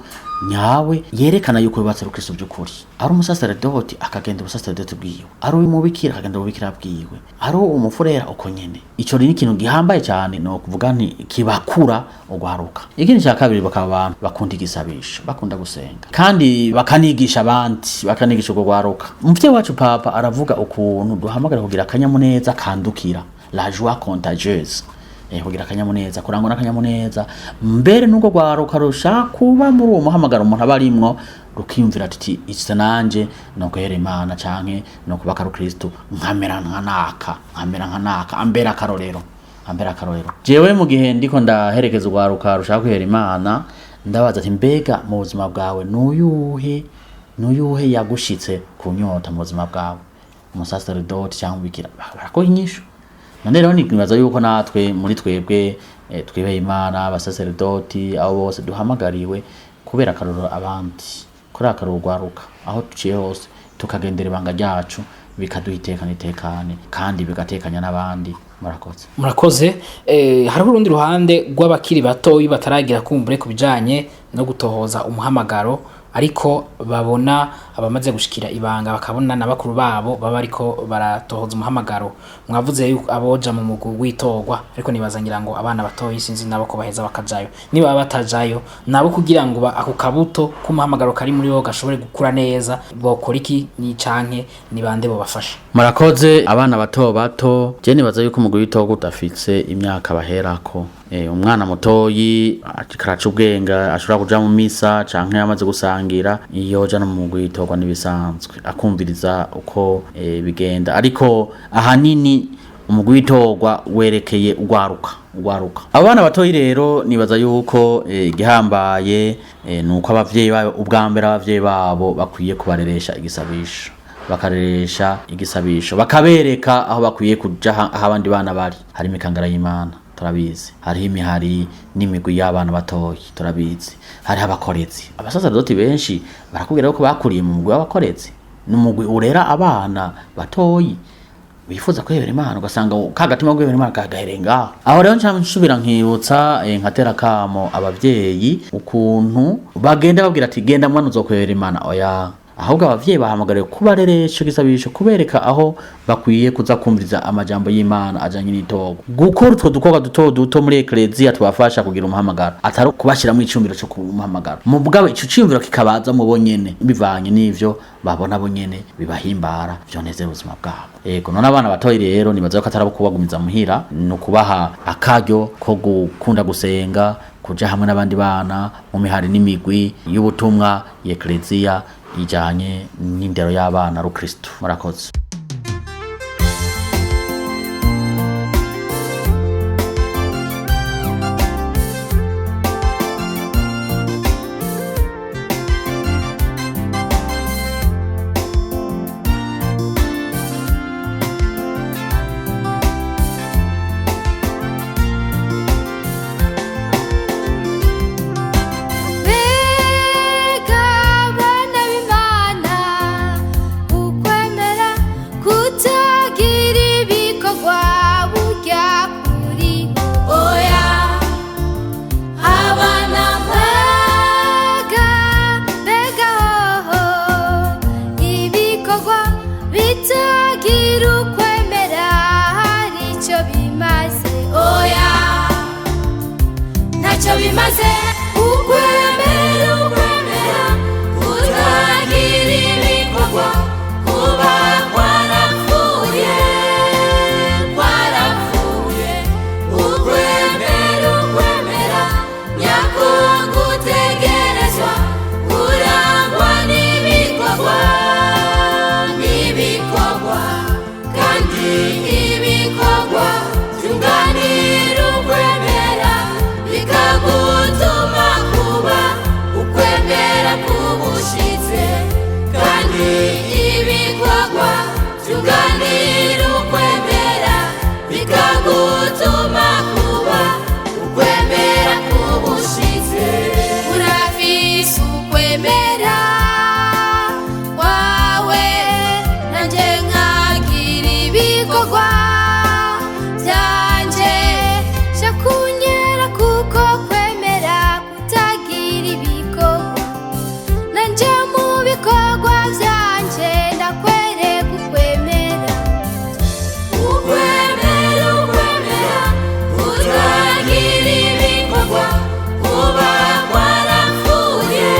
nyawe yerekana yuko yubatse ari Kristo by'ukuri, ari umusaseredoti akagenda ubusaseredoti bwiwe, ari umubikira akagenda ububikira bwiwe, ari umufurera uko nyene. Ico ni ikintu gihambaye cyane, no kuvuga nti kibakura ugwaruka. Ikindi cya kabiri, bakaba abantu bakunda igisabisho, bakunda gusenga kandi bakanigisha abandi, bakanigisha urwo rwaruka. Umuvyeyi wacu Papa aravuga ukuntu duhamagara kugira akanyamuneza kandukira, la joie contagieuse, kugira akanyamuneza, kurangwa n'akanyamuneza. Mbere n'ubwo rwaruka rushaka kuba muri uwo muhamagaro umuntu aba arimwo, rukiyumvira ati ise nanje no guhera Imana canke no kubaka Kristo, nkamera nka naka, nkamera nka naka, ambera akarorero, ambera akarorero. Jewe mu gihe ndiko ndaherekeza urwaruka rushaka kwihera Imana, ndabaza ati mbega mu buzima bwawe nuyuhe yagushitse ku nyota mu buzima bwawe, umusaseredoti cyangwa umubikira? Barakoha inyishu. None rero nibaza yuko natwe muri twebwe twibeye Imana, abasaseredoti, abo bose duhamagariwe kubera akarorero abandi, kubera akarorero urwaruka aho duciye hose, tukagendera ibanga ryacu. Bikaduha iteka n'itekane kandi bigatekanya n'abandi. Murakoze. Murakoze. Hariho urundi ruhande rw'abakiri batoyi bataragira kumbure ku bijanye no gutohoza umuhamagaro, ariko babona abamaze gushikira ibanga, bakabona na bakuru babo baba ariko baratohoza umuhamagaro. Mwavuze yuko aboja mu mugwi w'itorwa, ariko nibaza ngira ngo abana batoyi sinzi nabo ko baheza bakajayo. Niba batajayo nabo, kugira ngo ako kabuto k'umuhamagaro kari muri bo gashobore gukura neza, bokora iki ni canke ni bande bobafasha? Murakoze. Abana bato bato, je nibaza yuko umugwi w'itorwa udafise imyaka baherako. Umwana mutoyi karaca ubwenge, ashobora kuja mu misa canke amaze gusangira, yoja no mu mugwi w'itorwa n'ibisanzwe, akumviriza uko bigenda. Ariko ahanini umugwi w'itorwa werekeye ugwaruka. Abana batoyi rero nibaza yuko igihambaye nuko abavyeyi babo, ubwa mbere abavyeyi babo bakwiye kubareresha igisabisho, bakareresha igisabisho, bakabereka aho bakwiye kuja, aho abandi bana bari. Hari imikangara y'Imana, turabizi, hariho imihari n'imigwi y'abana batoyi, turabizi, hariho abakorezi. Abasaseredoti benshi barakubwira ko bakuriye mu mugwi w'abakorezi. Ni umugwi urera abana batoyi bifuza kwihebera Imana, ugasanga ka gatima ko kwihebera Imana kagahereye ngaho. Aho rero nca nsubira nkibutsa, nkatera kamo abavyeyi ukuntu bagenda babwira ati: "Genda mwana, uzokwihebera Imana." Oya, ahubwo abavyeyi bahamagariwe kubareresha igisabisho, kubereka aho bakwiye kuza kumviriza amajambo y'Imana ajanye n'itorwa, gukora utwo dukorwa duto duto muri ekleziya tubafasha kugira umuhamagaro, atari kubashiramwo icumviro co kumuhamagara mu bwabo. Ico ciyumviro kikabaza mu bo nyene, bivanye n'ivyo babona bo nyene bibahimbara, vyonezera ubuzima bwabo. Ego, none abana batoyi rero nibaza ko atari abo kubagumiza muhira, ni ukubaha akaryo ko gukunda gusenga, kuja hamwe n'abandi bana mu mihari n'imigwi y'ubutumwa y'ekleziya ijanye n'indero y'abana rukristo. Murakoze. Mbega bana b'Imana, ukwemera kutagira ibikorwa burya kuri Oya, abana. Mbega, mbega hoho ibikorwa bitagira ukwemera hari icyo bimaze? Oya, ntacyo bimaze. Ukwemera, ukwemera kutagira ibikorwa kuba kwarapfuye, kwarapfuye. Ukwemera, ukwemera nyako gutegerezwa kurangwa n'ibikorwa, n'ibikorwa, kandi ibikorwa byunganira ukwemera bikagutuma kuba ukwemera kubushitse, kandi ibikorwa byunganira ukwemera bikagutuma kuba ukwemera kubushitse. Urafise ukwemera kwawe, nanje nkagira ibikorwa byanje. Shakunyera kuko kwemera kutagira ibikorwa, nanje mu bikorwa byanje ndakwereka ukwemera. Ukwemera, ukwemera kutagira ibikorwa kuba kwarapfuye,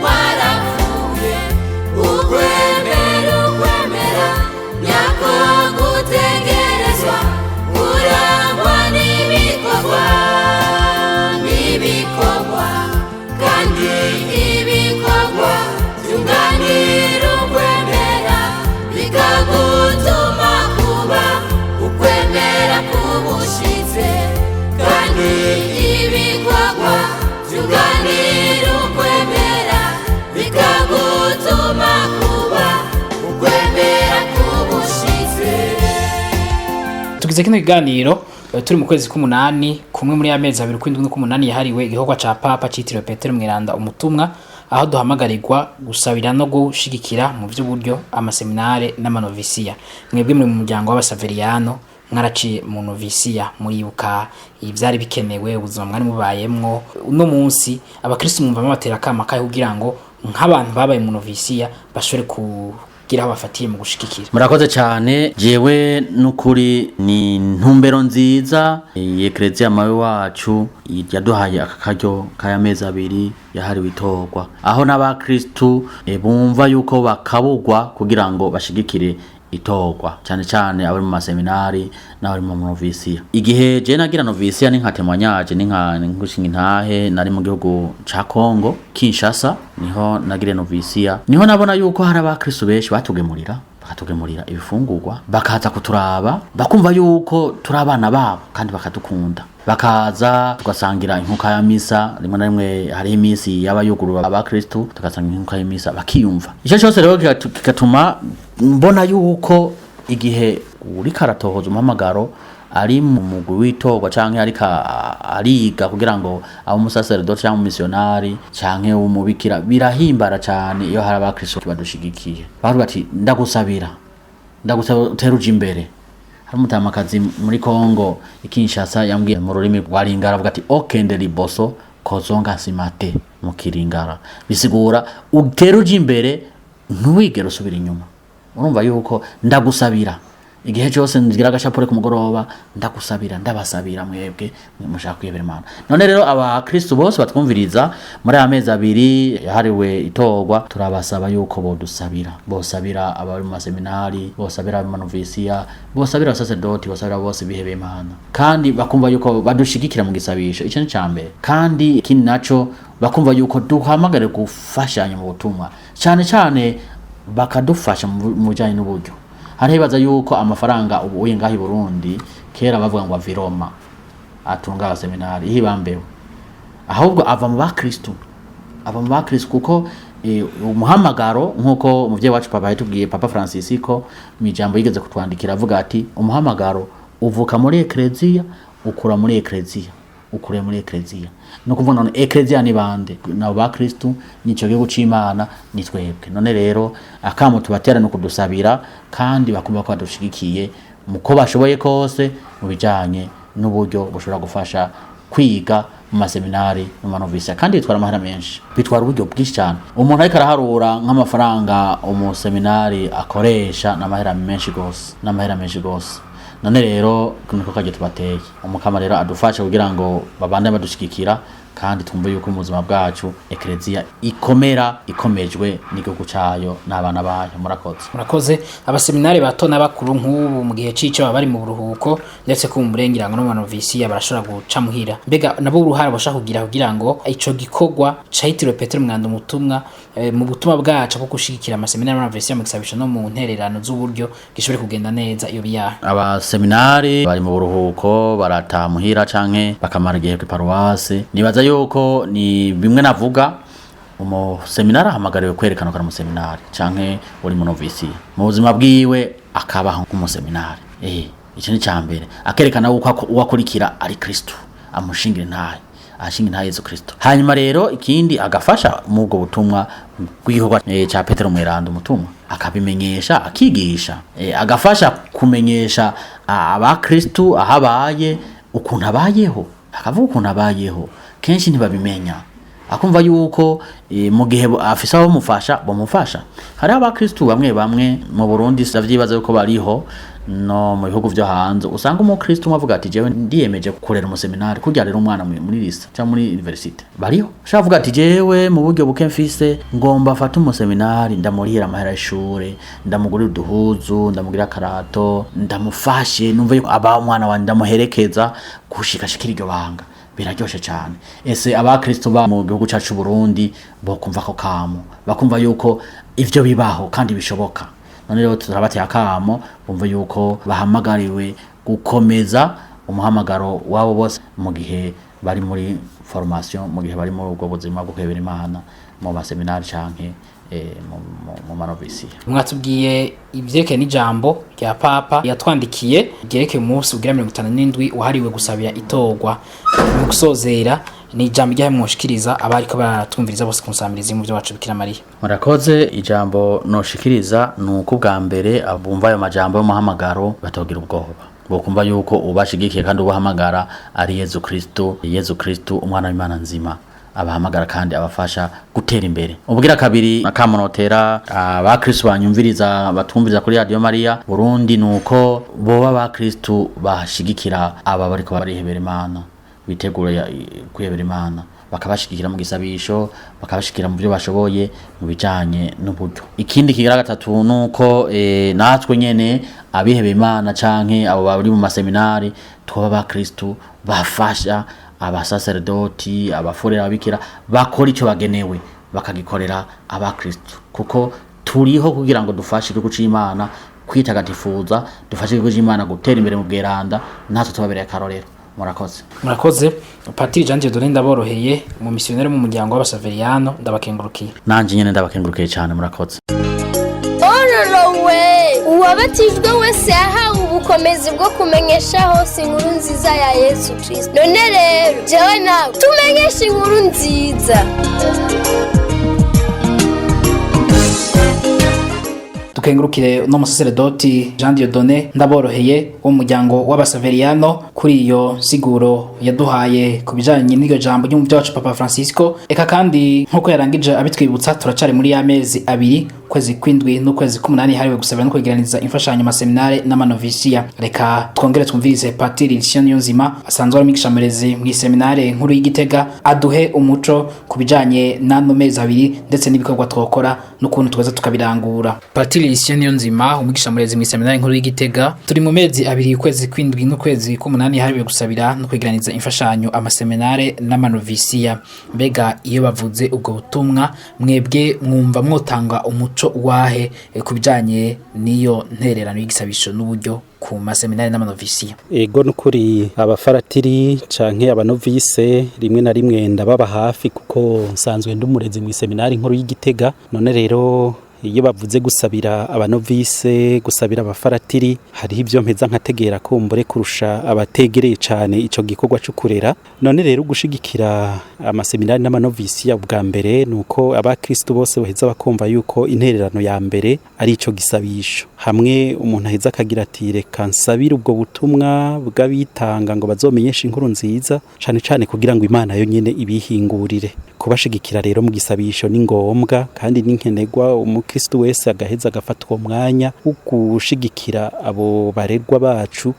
kwarapfuye. Ukwemera, ukwemera nyako gutegerezwa kurangwa n'ibikorwa, n'ibikorwa, kandi ibikorwa byunganira ukwemera bikagutuma kuba ukwemera kubushitse, kandi ibikorwa byunganira ukwemera bikagutuma kuba ukwemera kubushitse. Tugize kino kiganiro turi mu kwezi k'umunani, kumwe muri amezi abiri kw'indwi n'ukw'umunani yahariwe igikorwa ca Papa citiriwe Petero Mweranda umutumwa. Aho duhamagarirwa gusabira no gushigikira mu by'uburyo amaseminare n'amanovisiya. Mwebwe muri mu muryango w'abasaveriyano, mwaraciye mu novisiya, muribuka ivyari bikenewe, ubuzima mwari mubayemwo. Uno munsi abakristo mwumva babatera akama kahe kugira ngo nk'abantu babaye mu novisiya bashobore kugira aho bafatiye mu gushigikira? Murakoze cyane. Jewe n'ukuri ni ntumbero nziza iyi ekereziya mawe wacu yaduhaye aka karyo k'aya 2 yahariwe itorwa, aho n'abakristu bumva yuko bakabugwa kugira ngo bashigikire itorwa, cyane cyane abari mu maseminari n'abari mu novisiya. Igihe je nagira novisiya ni nka témoignage, ni nka ngushinga intahe, nari mu gihugu ca Congo Kinshasa, niho nagire novisiya. Niho nabona yuko hari abakristu benshi batugemurira, bakatugemurira ibifungurwa, bakaza kuturaba, bakumva yuko turi abana babo kandi bakadukunda, bakaza tugasangira inkuka ya misa. Rimwe na rimwe hariho iminsi yaba yugurura abakristu, tugasangira inkuka y'imisa, bakiyumva. Icyo cyose rero kigatuma mbona yuko igihe uriko aratohoza umuhamagaro, ari mu mugwi w'itorwa canke ariko ariga kugira ngo abe umusaseredoti canke umumisiyonari canke umubikira, birahimbara cane iyo hari abakristo badushigikiye, bavuga ati: "Ndagusabira, ndagusaba utere uja imbere." Hari umutamakazi muri Congo i Kinshasa yambwiye mu rurimi rwa Lingala, avuga ati: "Okende liboso, kozonga nsima te." Mu Kiringara bisigura utere uja imbere, ntiwigere usubira inyuma. Urumva yuko ndagusabira igihe cyose ngira agashapure ku mugoroba, ndagusabira, ndabasabira mwebwe mushaka kwiyebera Imana. None rero abakristu bose batwumviriza, muri aya mezi 2 yahariwe itorwa, turabasaba yuko bodusabira, bosabira abari mu maseminari, bosabira abari mu manovisiya, bosabira abasaserdoti, bosabira bose bihebeye Imana, kandi bakumva yuko badushigikira mu gisabisho. Icyo ni icya mbere. Kandi ikindi naco, bakumva yuko duhamagare gufashanya mu butumwa, cyane cyane bakadufasha mu bijanye n'uburyo. Hariho ibaza yuko amafaranga ubu uye ngaho i Burundi, kera bavuga ngo ava i Roma atunga abaseminari, ihibambewe, ahubwo ava mu bakristu, ava mu bakristu, kuko umuhamagaro, nk'uko umuvyeyi wacu papa yatubwiye, Papa Francisco, mu ijambo yigeze kutwandikira, avuga ati: "Umuhamagaro uvuka muri ekleziya, ukura muri ekleziya, ukuriye muri ekleziya." Ni ukuvuga none ekleziya ni bande? Nabo bakristu, nico gihugu c'Imana, ni twebwe. None rero akamo tubatera no kudusabira, kandi bakumva ko badushigikiye mu ko bashoboye kose mu bijanye n'uburyo bushobora gufasha kwiga mu maseminari, mu manovisiya. Kandi bitwara amahera menshi, bitwara uburyo bwinshi cyane. Umuntu ariko araharura nk'amafaranga umuseminari akoresha, n'amahera menshi gose, n'amahera menshi gose. None rero niko kajya tubateye. Umukama rero adufashe kugira ngo babande badushigikira, kandi twumve yuko mu buzima bwacu ekleziya ikomera ikomejwe n'igihugu cayo n'abana bayo. Murakoze. Murakoze. Abaseminari bato n'abakuru, nk'ubu mu gihe c'ico baba bari mu buruhuko, ndetse ko mu murengirango no mu manovisiya barashobora guca muhira. Mbega nabo uruhara bashaka kugira kugira ngo ico gikorwa cahitiriwe Petero Mwanda umutumwa, mu butumwa bwacu bwo gushigikira amaseminari n'amanovisiya mu gisabisho no mu ntererano z'uburyo, gishobore kugenda neza, iyo biyaha? Abaseminari bari mu buruhuko, barataha muhira canke bakamara igihe ku paruwase. Nibaza yuko ni bimwe navuga, umuseminari ahamagariwe kwerekana ko ari umuseminari canke uri mu novisiya, mu buzima bwiwe akabaho nk'umuseminari. Icyo ni mbere, akerekana yuko uwo akurikira ari Kristo, amushingira intahe, ashinga intahe Yesu Kristo. Hanyuma rero ikindi, agafasha mu ubwo butumwa bw'igikorwa ca Petero Mweranda umutumwa, akabimenyesha, akigisha, agafasha kumenyesha abakristu aho abaye, ukuntu abayeho, akavuga ukuntu abayeho. Kenshi ntibabimenya. Akumva yuko mu gihe afise abamufasha bamufasha. Hariho abakristu bamwe bamwe mu Burundi, savyibaza yuko bariho no mu bihugu vyo hanze, usanga umukristu umwe avuga ati: "Jewe ndiyemeje kurera umuseminari kurya rero umwana muri lycée cyangwa muri université." Bariho ushaka avuga ati: "Jewe mu buryo buke mfise ngomba afate umuseminari, ndamurihira amahera y'ishure, ndamugurira uduhuzu, ndamugurira akarato, ndamufashe numve yuko aba umwana wanje, ndamuherekeza gushika shikira iryo banga." Biraryoshe cyane. Ese abakristo ba mu gihugu cyacu c'u Burundi bokumva ko kamo, bakumva yuko ivyo bibaho kandi bishoboka. None rero turabateye akamo, bumva yuko bahamagariwe gukomeza umuhamagaro wabo bose mu gihe bari muri formation, mu gihe bari muri ubwo buzima bwo kwebera Imana mu maseminari canke mu manovisiya. Mwatubwiye ivyerekeye n'ijambo rya papa yatwandikiye ryerekeye umunsi ugira 57 wahariwe gusabira itorwa. Mu gusozera, Ni ijambo ryahe mwoshikiriza abariko baratwumviriza bose kunsamiriza mu byo wacu Bikira Mariya? Murakoze. Ijambo noshikiriza ni uko ubwa mbere abumva ayo majambo y'umuhamagaro batogira ubwoba, bokumva yuko ubashigikiye kandi ubahamagara ari Yezu Kristo, Yezu Kristo umwana w'Imana nzima abahamagara kandi abafasha gutera imbere. Ubwira kabiri akamonotera abakristo banyumviriza, batumviriza kuri Radio Maria Burundi, nuko boba abakristo bashigikira aba bariko barihebera Imana, bitegura kwihebera Imana, bakabashigikira mu gisabisho, bakabashigikira mu byo bashoboye mu bijanye n'uburyo. Ikindi kigira gatatu nuko natwe nyene abihebeye Imana canke abo bari mu maseminari twaba abakristo bafasha abasaserdoti, abafurera, ababikira bakora ico bagenewe, bakagikorera abakristo, kuko turiho kugira ngo dufashe igihugu c'Imana kwitagatifuza, dufashe igihugu c'Imana gutera imbere mu bweranda, natwe tubabereye akarorero. Murakoze. Murakoze, Patiri Jean Dieudonné Ndaboroheye, mu missionnaire mu muryango w'Abasaveriyano, ndabakengurukiye. Nanje nyene ndabakengurukiye cane, murakoze. Ororowe uwabatijwe wese yahawe ubukomezi bwo kumenyesha hose inkuru nziza ya Yesu Kristo. None rero jewe nawe tumenyeshe inkuru nziza. Dukengurukire no musaseredoti Jean Dieudonné Ndaboroheye wo mu muryango w'Abasaveriyano kuri iyo siguro yaduhaye ku bijanye n'iryo jambo ry'umuvyo wacu Papa Francisco. Eka kandi nk'uko yarangije abitwibutsa, turacari muri ya mezi abiri, kwezi kw'indwi n'ukwezi k'umunani, hariwe gusabira no kwegeraniriza imfashanyo amaseminare n'amanovisiya. Reka twongere twumvirize Patiri Lucien Niyonzima, asanzwe ari umwigisha murezi mw'iseminare nkuru y'Igitega, aduhe umuco ku bijanye n'ano mezi abiri ndetse n'ibikorwa twokora n'ukuntu tweza tukabirangura. Patiri Lucien Niyonzima, umwigisha murezi mw'iseminare nkuru y'Igitega, turi mu mezi abiri, ukwezi kw'indwi n'ukwezi k'umunani, hariwe gusabira no kwegeraniriza imfashanyo amaseminare n'amanovisiya. Mbega iyo bavuze ubwo butumwa, mwebwe mwumva mwotanga umuco wahe ku bijanye n'iyo ntererano y'igisabisho n'uburyo ku maseminari n'amanovisiya? Ego, nukuri abafaratiri canke abanovise rimwe na rimwe ndababa hafi, kuko nsanzwe ndi umurezi mu seminari nkuru y'Igitega. None rero iyo bavuze gusabira abanovise, gusabira abafaratiri, hariho ibyo mpeza nkategera kumbure kurusha abategereye cane ico gikorwa co kurera. None rero gushigikira amaseminari n'amanovisi ya bwa mbere nuko abakristo bose baheza bakumva yuko intererano ya mbere ari ico gisabisho. Hamwe umuntu aheza akagira ati reka nsabire ubwo butumwa bw'abitanga ngo bazomenyeshe inkuru nziza, cane cane kugira ngo Imana yo nyene ibihingurire. Kubashigikira rero mu gisabisho ni ngombwa kandi ni nkenerwa, umukristo wese agaheza agafata uwo mwanya wo gushigikira abo barerwa bacu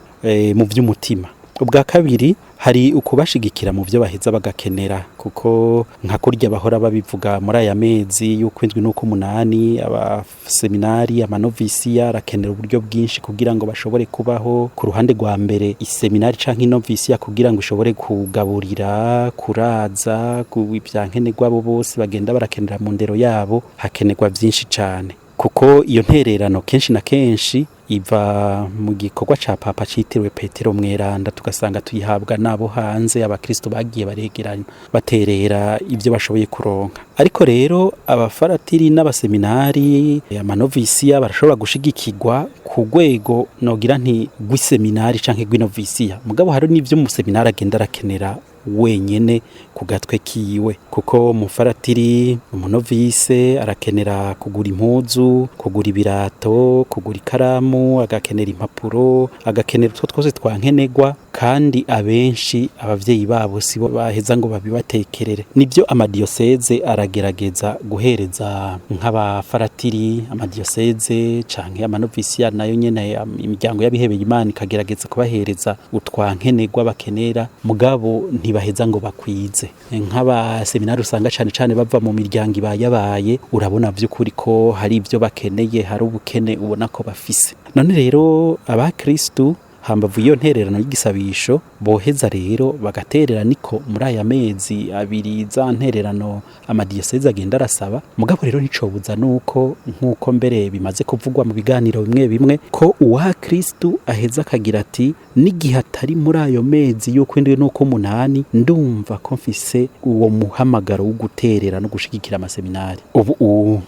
mu vy'umutima. Ubwa kabiri hari ukubashigikira mu byo baheza bagakenera, kuko nka kurya bahora babivuga muri aya mezi y'ukwindwi n'ukw'umunani, abaseminari, amanovisiya arakenera uburyo bwinshi kugira ngo bashobore kubaho. Ku ruhande rwa mbere, iseminari canke inovisiya kugira ngo ishobore kugaburira, kuraza, ibyankenerwa abo bose bagenda barakenera mu ndero yabo, hakenerwa vyinshi cane, kuko iyo ntererano kenshi na kenshi iva mu gikorwa ca Papa citiriwe Petero Mweranda, tugasanga tuyihabwa nabo hanze, abakristo bagiye baregeranya baterera ivyo bashoboye kuronka. Ariko rero abafaratiri n'abaseminari, amanovisiya barashobora gushigikirwa ku rwego nogira nti rw'iseminari canke rw'inovisiya, mugabo hari n'ivyo umuseminari agenda arakenera wenyene ku gatwe kiwe, kuko umufaratiri, umunovise arakenera kugura impuzu, kugura ibirato, kugura ikaramu, agakenera impapuro, agakenera utwo twose twankenerwa, kandi abenshi abavyeyi babo sibo baheza ngo babibatekerere. Nivyo amadiyoseze aragerageza guhereza nk'abafaratiri, amadiyoseze canke amanovisiya nayo nyene, imiryango y'abihebeye Imana ikagerageza kubahereza utwankenerwa bakenera, mugabo ntibaheza ngo bakwize. Nk'abaseminari usanga cane cane bava mu miryango ibayabaye, urabona vy'ukuri ko hari ivyo bakeneye, hari ubukene ubona ko bafise. None rero abakristu hambavu iyo ntererano y'igisabisho boheza rero bagaterera niko muri aya mezi abiri za ntererano amadiyoseze agenda arasaba. Mugabo rero nticobuza nuko nkuko mbere bimaze kuvugwa mu biganiro bimwe bimwe ko uwa Kristu aheza akagira ati n'igihe atari muri ayo mezi y'ukwindwi n'ukw'umunani ndumva ko mfise uwo muhamagaro wo guterera no gushigikira amaseminari. Ubu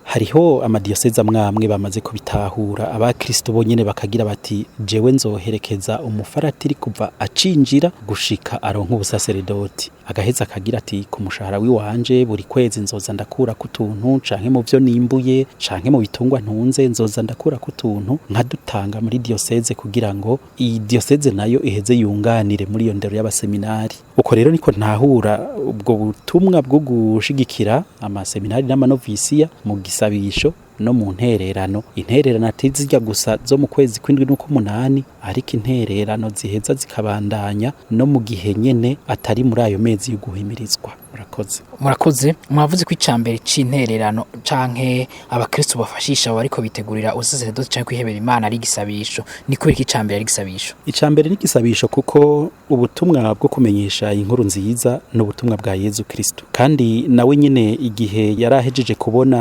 hari Hariho amadiyoseze amwamwe bamaze kubitahura, abakristo bonyene bakagira bati jewe nzoherekeza umufaratiri kuva acinjira gushika aronka ubusaseredoti, agaheza akagira ati ku mushahara wiwanje buri kwezi nzoza ndakura kutuntu, canke mu vyo nimbuye canke mu bitungwa ntunze nzoza ndakura kutuntu nkadutanga muri diyoseze, kugira ngo iyi diyoseze nayo iheze yunganire muri iyo ndero y'abaseminari. Uko rero niko ntahura ubwo butumwa bwo gushigikira amaseminari n'amanovisiya mu gisabisho no mu ntererano. Intererano atizirya gusa zo mu kwezi kw'indwi n'ukw'umunani, ariko intererano ziheza zikabandanya no mu gihe nyene atari muri ayo mezi y'uguhimirizwa. Murakoze. Murakoze. Mwavuze ko icambere c'intererano canke abakristo bafashisha bariko bitegurira ubusaseredoti canke kwihebera Imana ari igisabisho. Ni kubera iki icambere ari igisabisho? Icambere ni igisabisho kuko ubutumwa bwo kumenyesha inkuru nziza ni ubutumwa bwa Yezu Kristo, kandi nawe nyene igihe yarahejeje kubona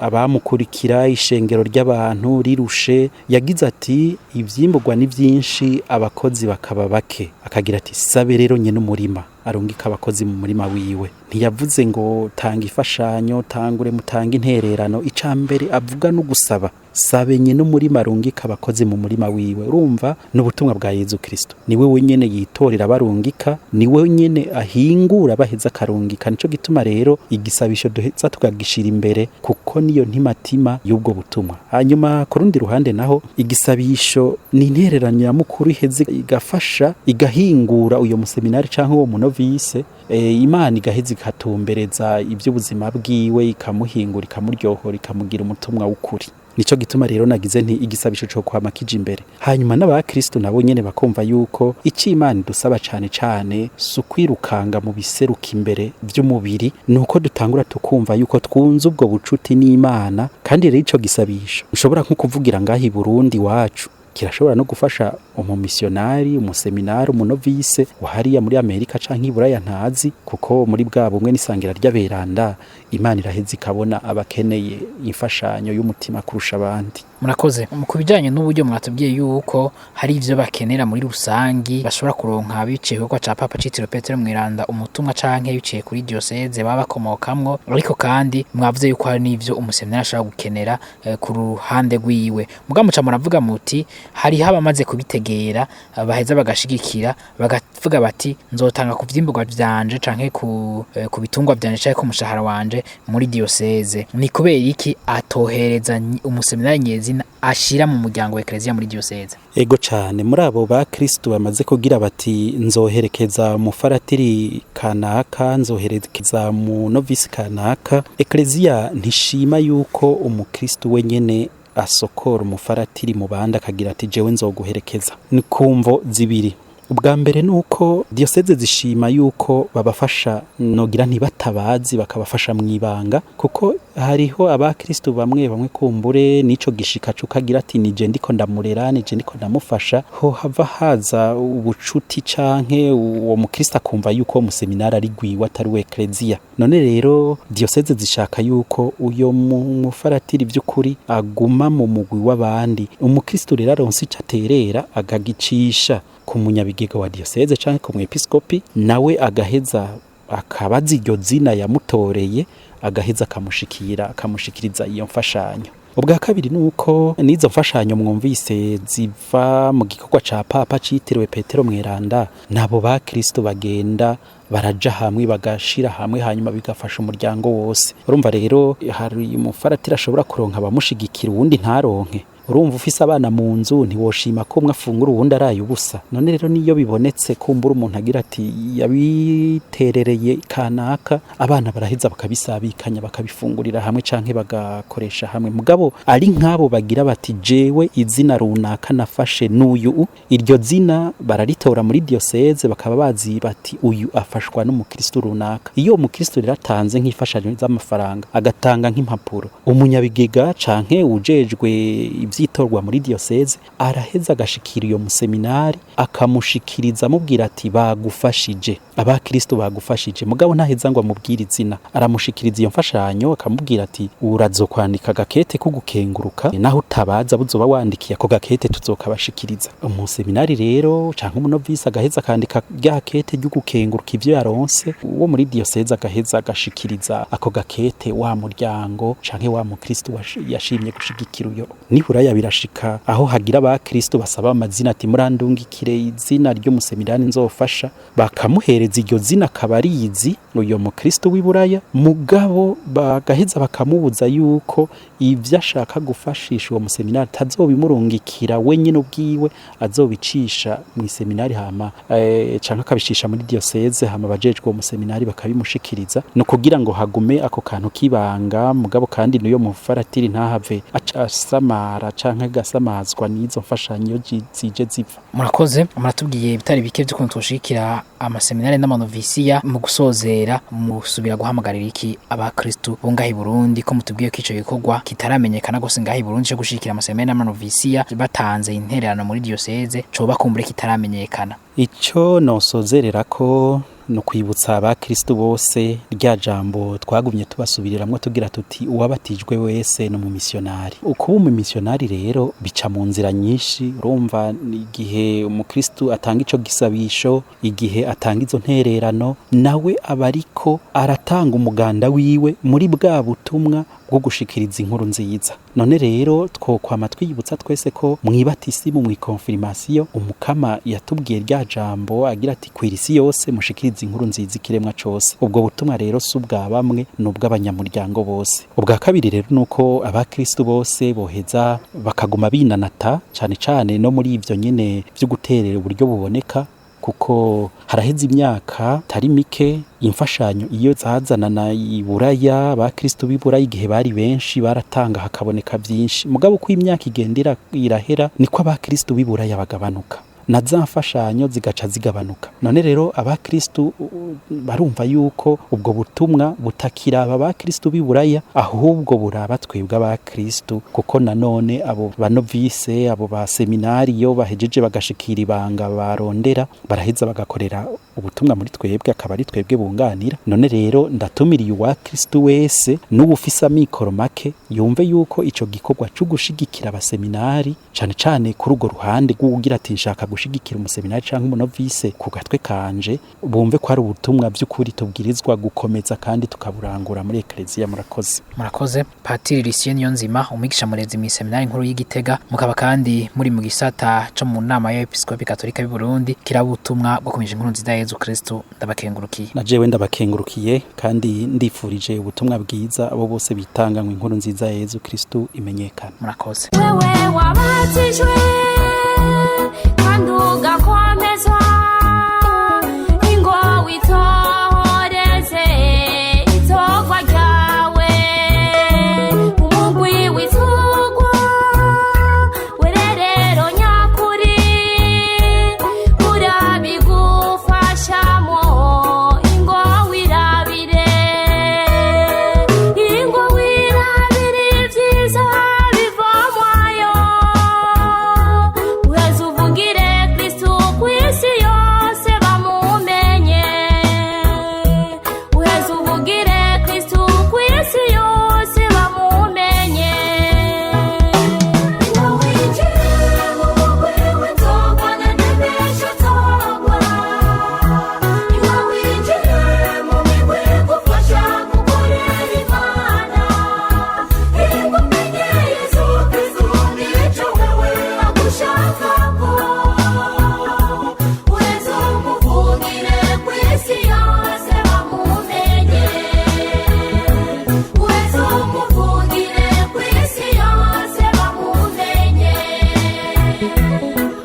abamukurikira ishengero ry'abantu rirushe, yagize ati ivyimburwa ni vyinshi abakozi bakaba bake, akagira ati sabe rero nyene umurima arungika abakozi mu murima wiwe. Ntiyavuze ngo tanga ifashanyo, tangure mutange intererano. Icambere avuga no gusaba, sabe nyene umurima arungika abakozi mu murima wiwe. Urumva ni ubutumwa bwa Yezu Kristo, niwe wenyene yitorera barungika, niwe nyene ahingura baheza akarungika. Nico gituma rero igisabisho duheza tukagishira imbere, kuko niyo ntimatima y'ubwo butumwa. Hanyuma ku rundi ruhande naho igisabisho ni intererano nyamukuru iheze igafasha igahingura uyo museminari canke uwo munovise, Imana igaheza ikatumbereza iby'ubuzima bwiwe, ikamuhingura, ikamuryohora, ikamugira umutumwa w'ukuri. Nico gituma rero nagize nti igisabisho cyo kwama kije imbere. Hanyuma n'abakristo nabo nyene bakumva yuko ico Imana idusaba cane cane si ukwirukanga mu biseruka imbere vy'umubiri, nuko dutangura tukumva yuko twunze ubwo bucuti n'Imana. Kandi rero ico gisabisho ushobora nko kuvugira ngaho i Burundi wacu kirashobora no gufasha umumisionari, umuseminari, umunovise wahariya muri Amerika canke i Buraya ntazi, kuko muri bwa bumwe n'isangira ry'aberanda Imana iraheza ikabona abakeneye imfashanyo y'umutima kurusha abandi. Murakoze. Mu kubijanye n'uburyo mwatubwiye yuko hari ivyo bakenera muri rusangi bashobora kuronka biciye ku ca Papa citiriwe Petero Mweranda umutumwa canke biciye kuri diocese baba bakomokamwo, ariko kandi mwavuze yuko hari n'ivyo umuseminari ashobora gukenera ku ruhande rwiwe. Mugabo muca muravuga muti hariho abamaze kubitegera, baheza bagashigikira bagavuga bati nzotanga ku vyimburwa vyanje canke ku bitungwa vyanje canke ku mushahara wanje muri diocese. Ni kubera iki atohereza umuseminari nyezina ashira mu muryango wa Eklezia muri diocese? Ego cane, muri abo ba Kristo bamaze kugira bati nzoherekeza umufaratiri kanaka, nzoherekeza mu novisi kanaka, Eklezia ntishima yuko umukristo wenyene asokora umufaratiri mu bandi akagira ati jewe nzoguherekeza. Ni kumvo zibiri. Ubwa mbere nuko diocese zishima yuko babafasha, nogira ntibatabazi, bakabafasha mwibanga, kuko hariho abakristo bamwe bamwe kumbure nico gishika cukagira ati nije ndiko ndamurera, nije ndiko ndamufasha, ho hava haza ubucuti canke uwo mukristo akumva yuko umuseminari ari gwiwe atari we eklezia. None rero diocese zishaka yuko uyo mufaratiri vy'ukuri aguma mu mugwi w'abandi. Umukristo rero aronse ico aterera akagicisha ku munyabigega wa diocese canke ku mwepiskopi, nawe agaheza akabaza iryo zina yamutoreye, agaheza akamushikira, akamushikiriza iyo mfashanyo. Ubwa kabiri nuko nizo mfashanyo mwumvise ziva mu gikorwa ca Papa citiriwe Petero Mweranda, nabo ba Kristo bagenda baraja hamwe bagashira hamwe, hanyuma bigafasha umuryango wose. Urumva rero hari umufaratiri ashobora kuronka abamushigikira uwundi ntaronke. Urumva ufise abana mu nzu ntiwoshima ko umwe afungura uwundi araye ubusa. None rero niyo bibonetse kumbura umuntu agira ati yabiterereye kanaka, abana baraheza bakabisabikanya bakabifungurira hamwe canke bagakoresha hamwe. Mugabo ari nk'abo bagira bati jewe izina runaka nafashe n'uyu, iryo zina bararitora muri diocese bakaba bazi bati uyu afashwa n'umukristo runaka. Iyo umukristo rero atanze nk'imfashanyo z'amafaranga, agatanga nk'impapuro, umunyabigega canke ujejwe ivyitorwa muri diocese, araheza agashikira iyo museminari, akamushikiriza amubwira ati bagufashije, abakristo bagufashije, mugabo ntaheza ngo amubwire izina. Aramushikiriza iyo mfashanyo akamubwira ati urazokwandika gakete ko gukenguruka, naho utabaza buzoba wandikiye ako gakete tuzokabashikiriza. Umuseminari rero canke umunovisi agaheza akandika rya kete ryo gukenguruka ivyo yaronse, uwo muri diocese agaheza agashikiriza ako gakete wa muryango canke wa mukristo yashimye gushigikira uyo. Nibura birashika aho hagira abakristo basaba amazina ati murandungikire izina ry'umuseminari nzofasha, bakamuhereza iryo zina akaba arizi uyo mukristo w'iburaya, mugabo bagaheza bakamubuza yuko ivyo ashaka gufashisha uwo museminari atazobimurungikira wenyine ubwiwe, azobicisha mu iseminari hama canke akabishisha muri diocese, hama abajejwe uwo museminari bakabimushikiriza, no kugira ngo hagume ako kantu kibanga. Mugabo kandi n'uyo mufaratiri ntahave aca asamara canke agasamazwa n'izo mfashanyo zije ziva. Murakoze, muratubwiye ibitari bike by'ukuntu twoshigikira amaseminari n'amanovisiya. Mu gusozera, musubira guhamagarira iki abakristu bo ngaha i Burundi, ko mutubwiye ko ico gikorwa kitaramenyekana gose ngaha i Burundi co gushigikira amaseminari n'amanovisiya batanze intererano muri diocese, coba kumbure kitaramenyekana? Ico nosozerera ko no kwibutsa abakristo bose rya jambo twagumye tubasubiriramwo tugira tuti uwabatijwe wese no mumissionari. Ukuba umumissionari rero bica mu nzira nyinshi. Urumva igihe umukristo atanga ico gisabisho, igihe atanga izo ntererano, nawe aba ariko aratanga umuganda wiwe muri bwa butumwa bwo gushikiriza inkuru nziza. None rero twokwama twiyibutsa twese ko mwibatisimu, mwikonfirmasiyo, umukama yatubwiye rya jambo agira ati kwira isi yose mushikiriza inkuru nziza ikiremwa cose. Ubwo butumwa rero si ubwa bamwe, ni ubw'abanyamuryango bose. Ubwa kabiri rero nuko abakristo bose boheza bakaguma binanata cane cane no muri ivyo nyene vyo guterera uburyo buboneka, kuko haraheze imyaka tari mike imfashanyo iyo zazanana iburaya, abakristo b'iburaya igihe bari benshi baratanga hakaboneka byinshi, mugabo uko imyaka igenda irahera niko abakristo b'iburaya bagabanuka, na za mfashanyo zigaca zigabanuka. None rero abakristo barumva yuko ubwo butumwa butakiraba abakristo b'iburaya, ahubwo buraba twebwe abakristo, kuko nanone abo banovise, abo ba seminari iyo bahejeje bagashikira ibanga barondera, baraheza bagakorera ubutumwa muri twebwe, akaba ari twebwe bunganira. None rero ndatumiriye uwakristo wese n'uwufise amikoro make yumve yuko ico gikorwa cyo gushigikira abaseminari cane cane kuri urwo ruhande rw'ugira ati nshaka gushigikira umuseminari canke umunovise ku gatwe kanje, bumve ko ari ubutumwa by'ukuri tubwirizwa gukomeza kandi tukaburangura muri ekleziya. Murakoze. Murakoze Patiri Lucien Niyonzima, umwigisha murezi mu seminari nkuru y'Igitega, mukaba kandi muri mu gisata co mu nama ya Episkopi Katolika y'u Burundi kirabutumwa bwo kumenyesha inkuru nziza ya Yezu Kristo. Ndabakengurukiye. Na jewe ndabakengurukiye kandi ndifurije ubutumwa bwiza abo bose bitanga ngo inkuru nziza ya Yezu Kristo imenyekane. Murakoze. Wewe wabatijwe kandi ugakomezwa, ingo witoreze itorwa ryawe, umugwi w'itorwa wererero nyakuri urabigufashamo, ingo wirabire, ingo wirabire ibyiza bivomwayo, uheze uvugire Kristu ku isi yose bamumenye, uheze uvugire Kristu ku isi yose bamumenye.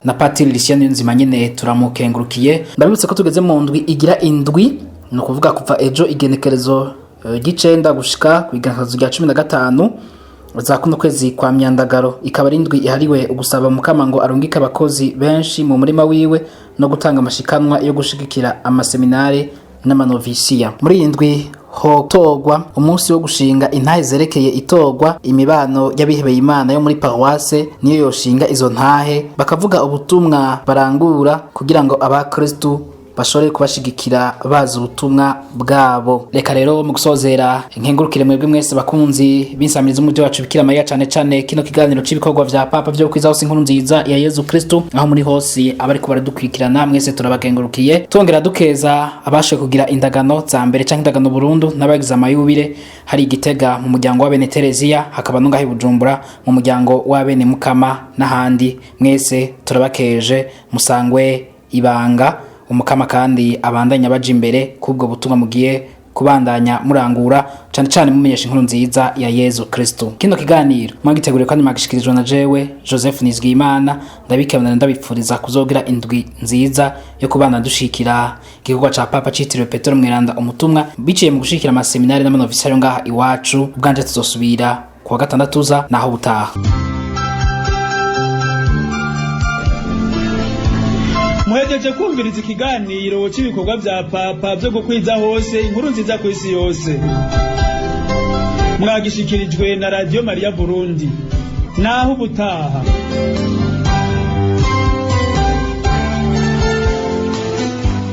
Na Patiri Lucien Niyonzima nyene turamukengurukiye. Ndabibutse ko tugeze mu ndwi igira indwi, ni ukuvuga kuva ejo igenekerezo ry'icenda gushika ku igenekerezo rya 15 za kuno kwezi kwa Myandagaro, ikaba ari indwi ihariwe ugusaba Mukama ngo arungike abakozi benshi mu murima wiwe no gutanga amashikanwa yo gushigikira amaseminari n'amanovisiya. Muri iyi ndwi Hotorwa umunsi wo gushinga intahe zerekeye itorwa. Imibano y'abihebeye Imana yo muri paruwase niyo yoshinga izo ntahe, bakavuga ubutumwa barangura kugira ngo abakristu bashobore kubashigikira bazi ubutumwa bwabo. Reka rero mu gusozera nkengurukire mwebwe mwese bakunzi b'insamirizi z'umujyi wacu Bikira Mariya, cane cane kino kiganiro c'ibikorwa vya Papa vyo kwiza hose inkuru nziza ya Yezu Kristu. Aho muri hose abariko baradukurikirana mwese turabakengurukiye, twongera dukeza abashe kugira indagano za mbere canke indagano burundu n'abagize amayubire. Hari Igitega mu muryango wa bene Tereziya, hakaba no ngaho i Bujumbura mu muryango wa bene Mukama n'ahandi. Mwese turabakeje, musangwe ibanga Umukama kandi abandanya baja imbere kubwo butumwa mugiye kubandanya murangura, cane cane mumenyesha inkuru nziza ya Yezu Kristo. Kino kiganiro mwagiteguriwe kandi mwagishikirijwe na jewe Joseph Nizigiyimana. Ndabikabana, ndabipfuriza kuzogira indwi nziza yo kubana dushikira igikorwa ca Papa citiriwe Petero Mweranda umutumwa, biciye mu gushikira amaseminari n'amanovisiyo ngaha iwacu. Ubwanje tuzosubira kuwa gatandatu uza. Naho butaha. Muhejeje kumviriza ikiganiro cy'ibikorwa vya Papa vyo gukwiza hose inkuru nziza ku isi yose. Mwagishikirijwe na Radiyo Mariya Burundi. Naho ubutaha.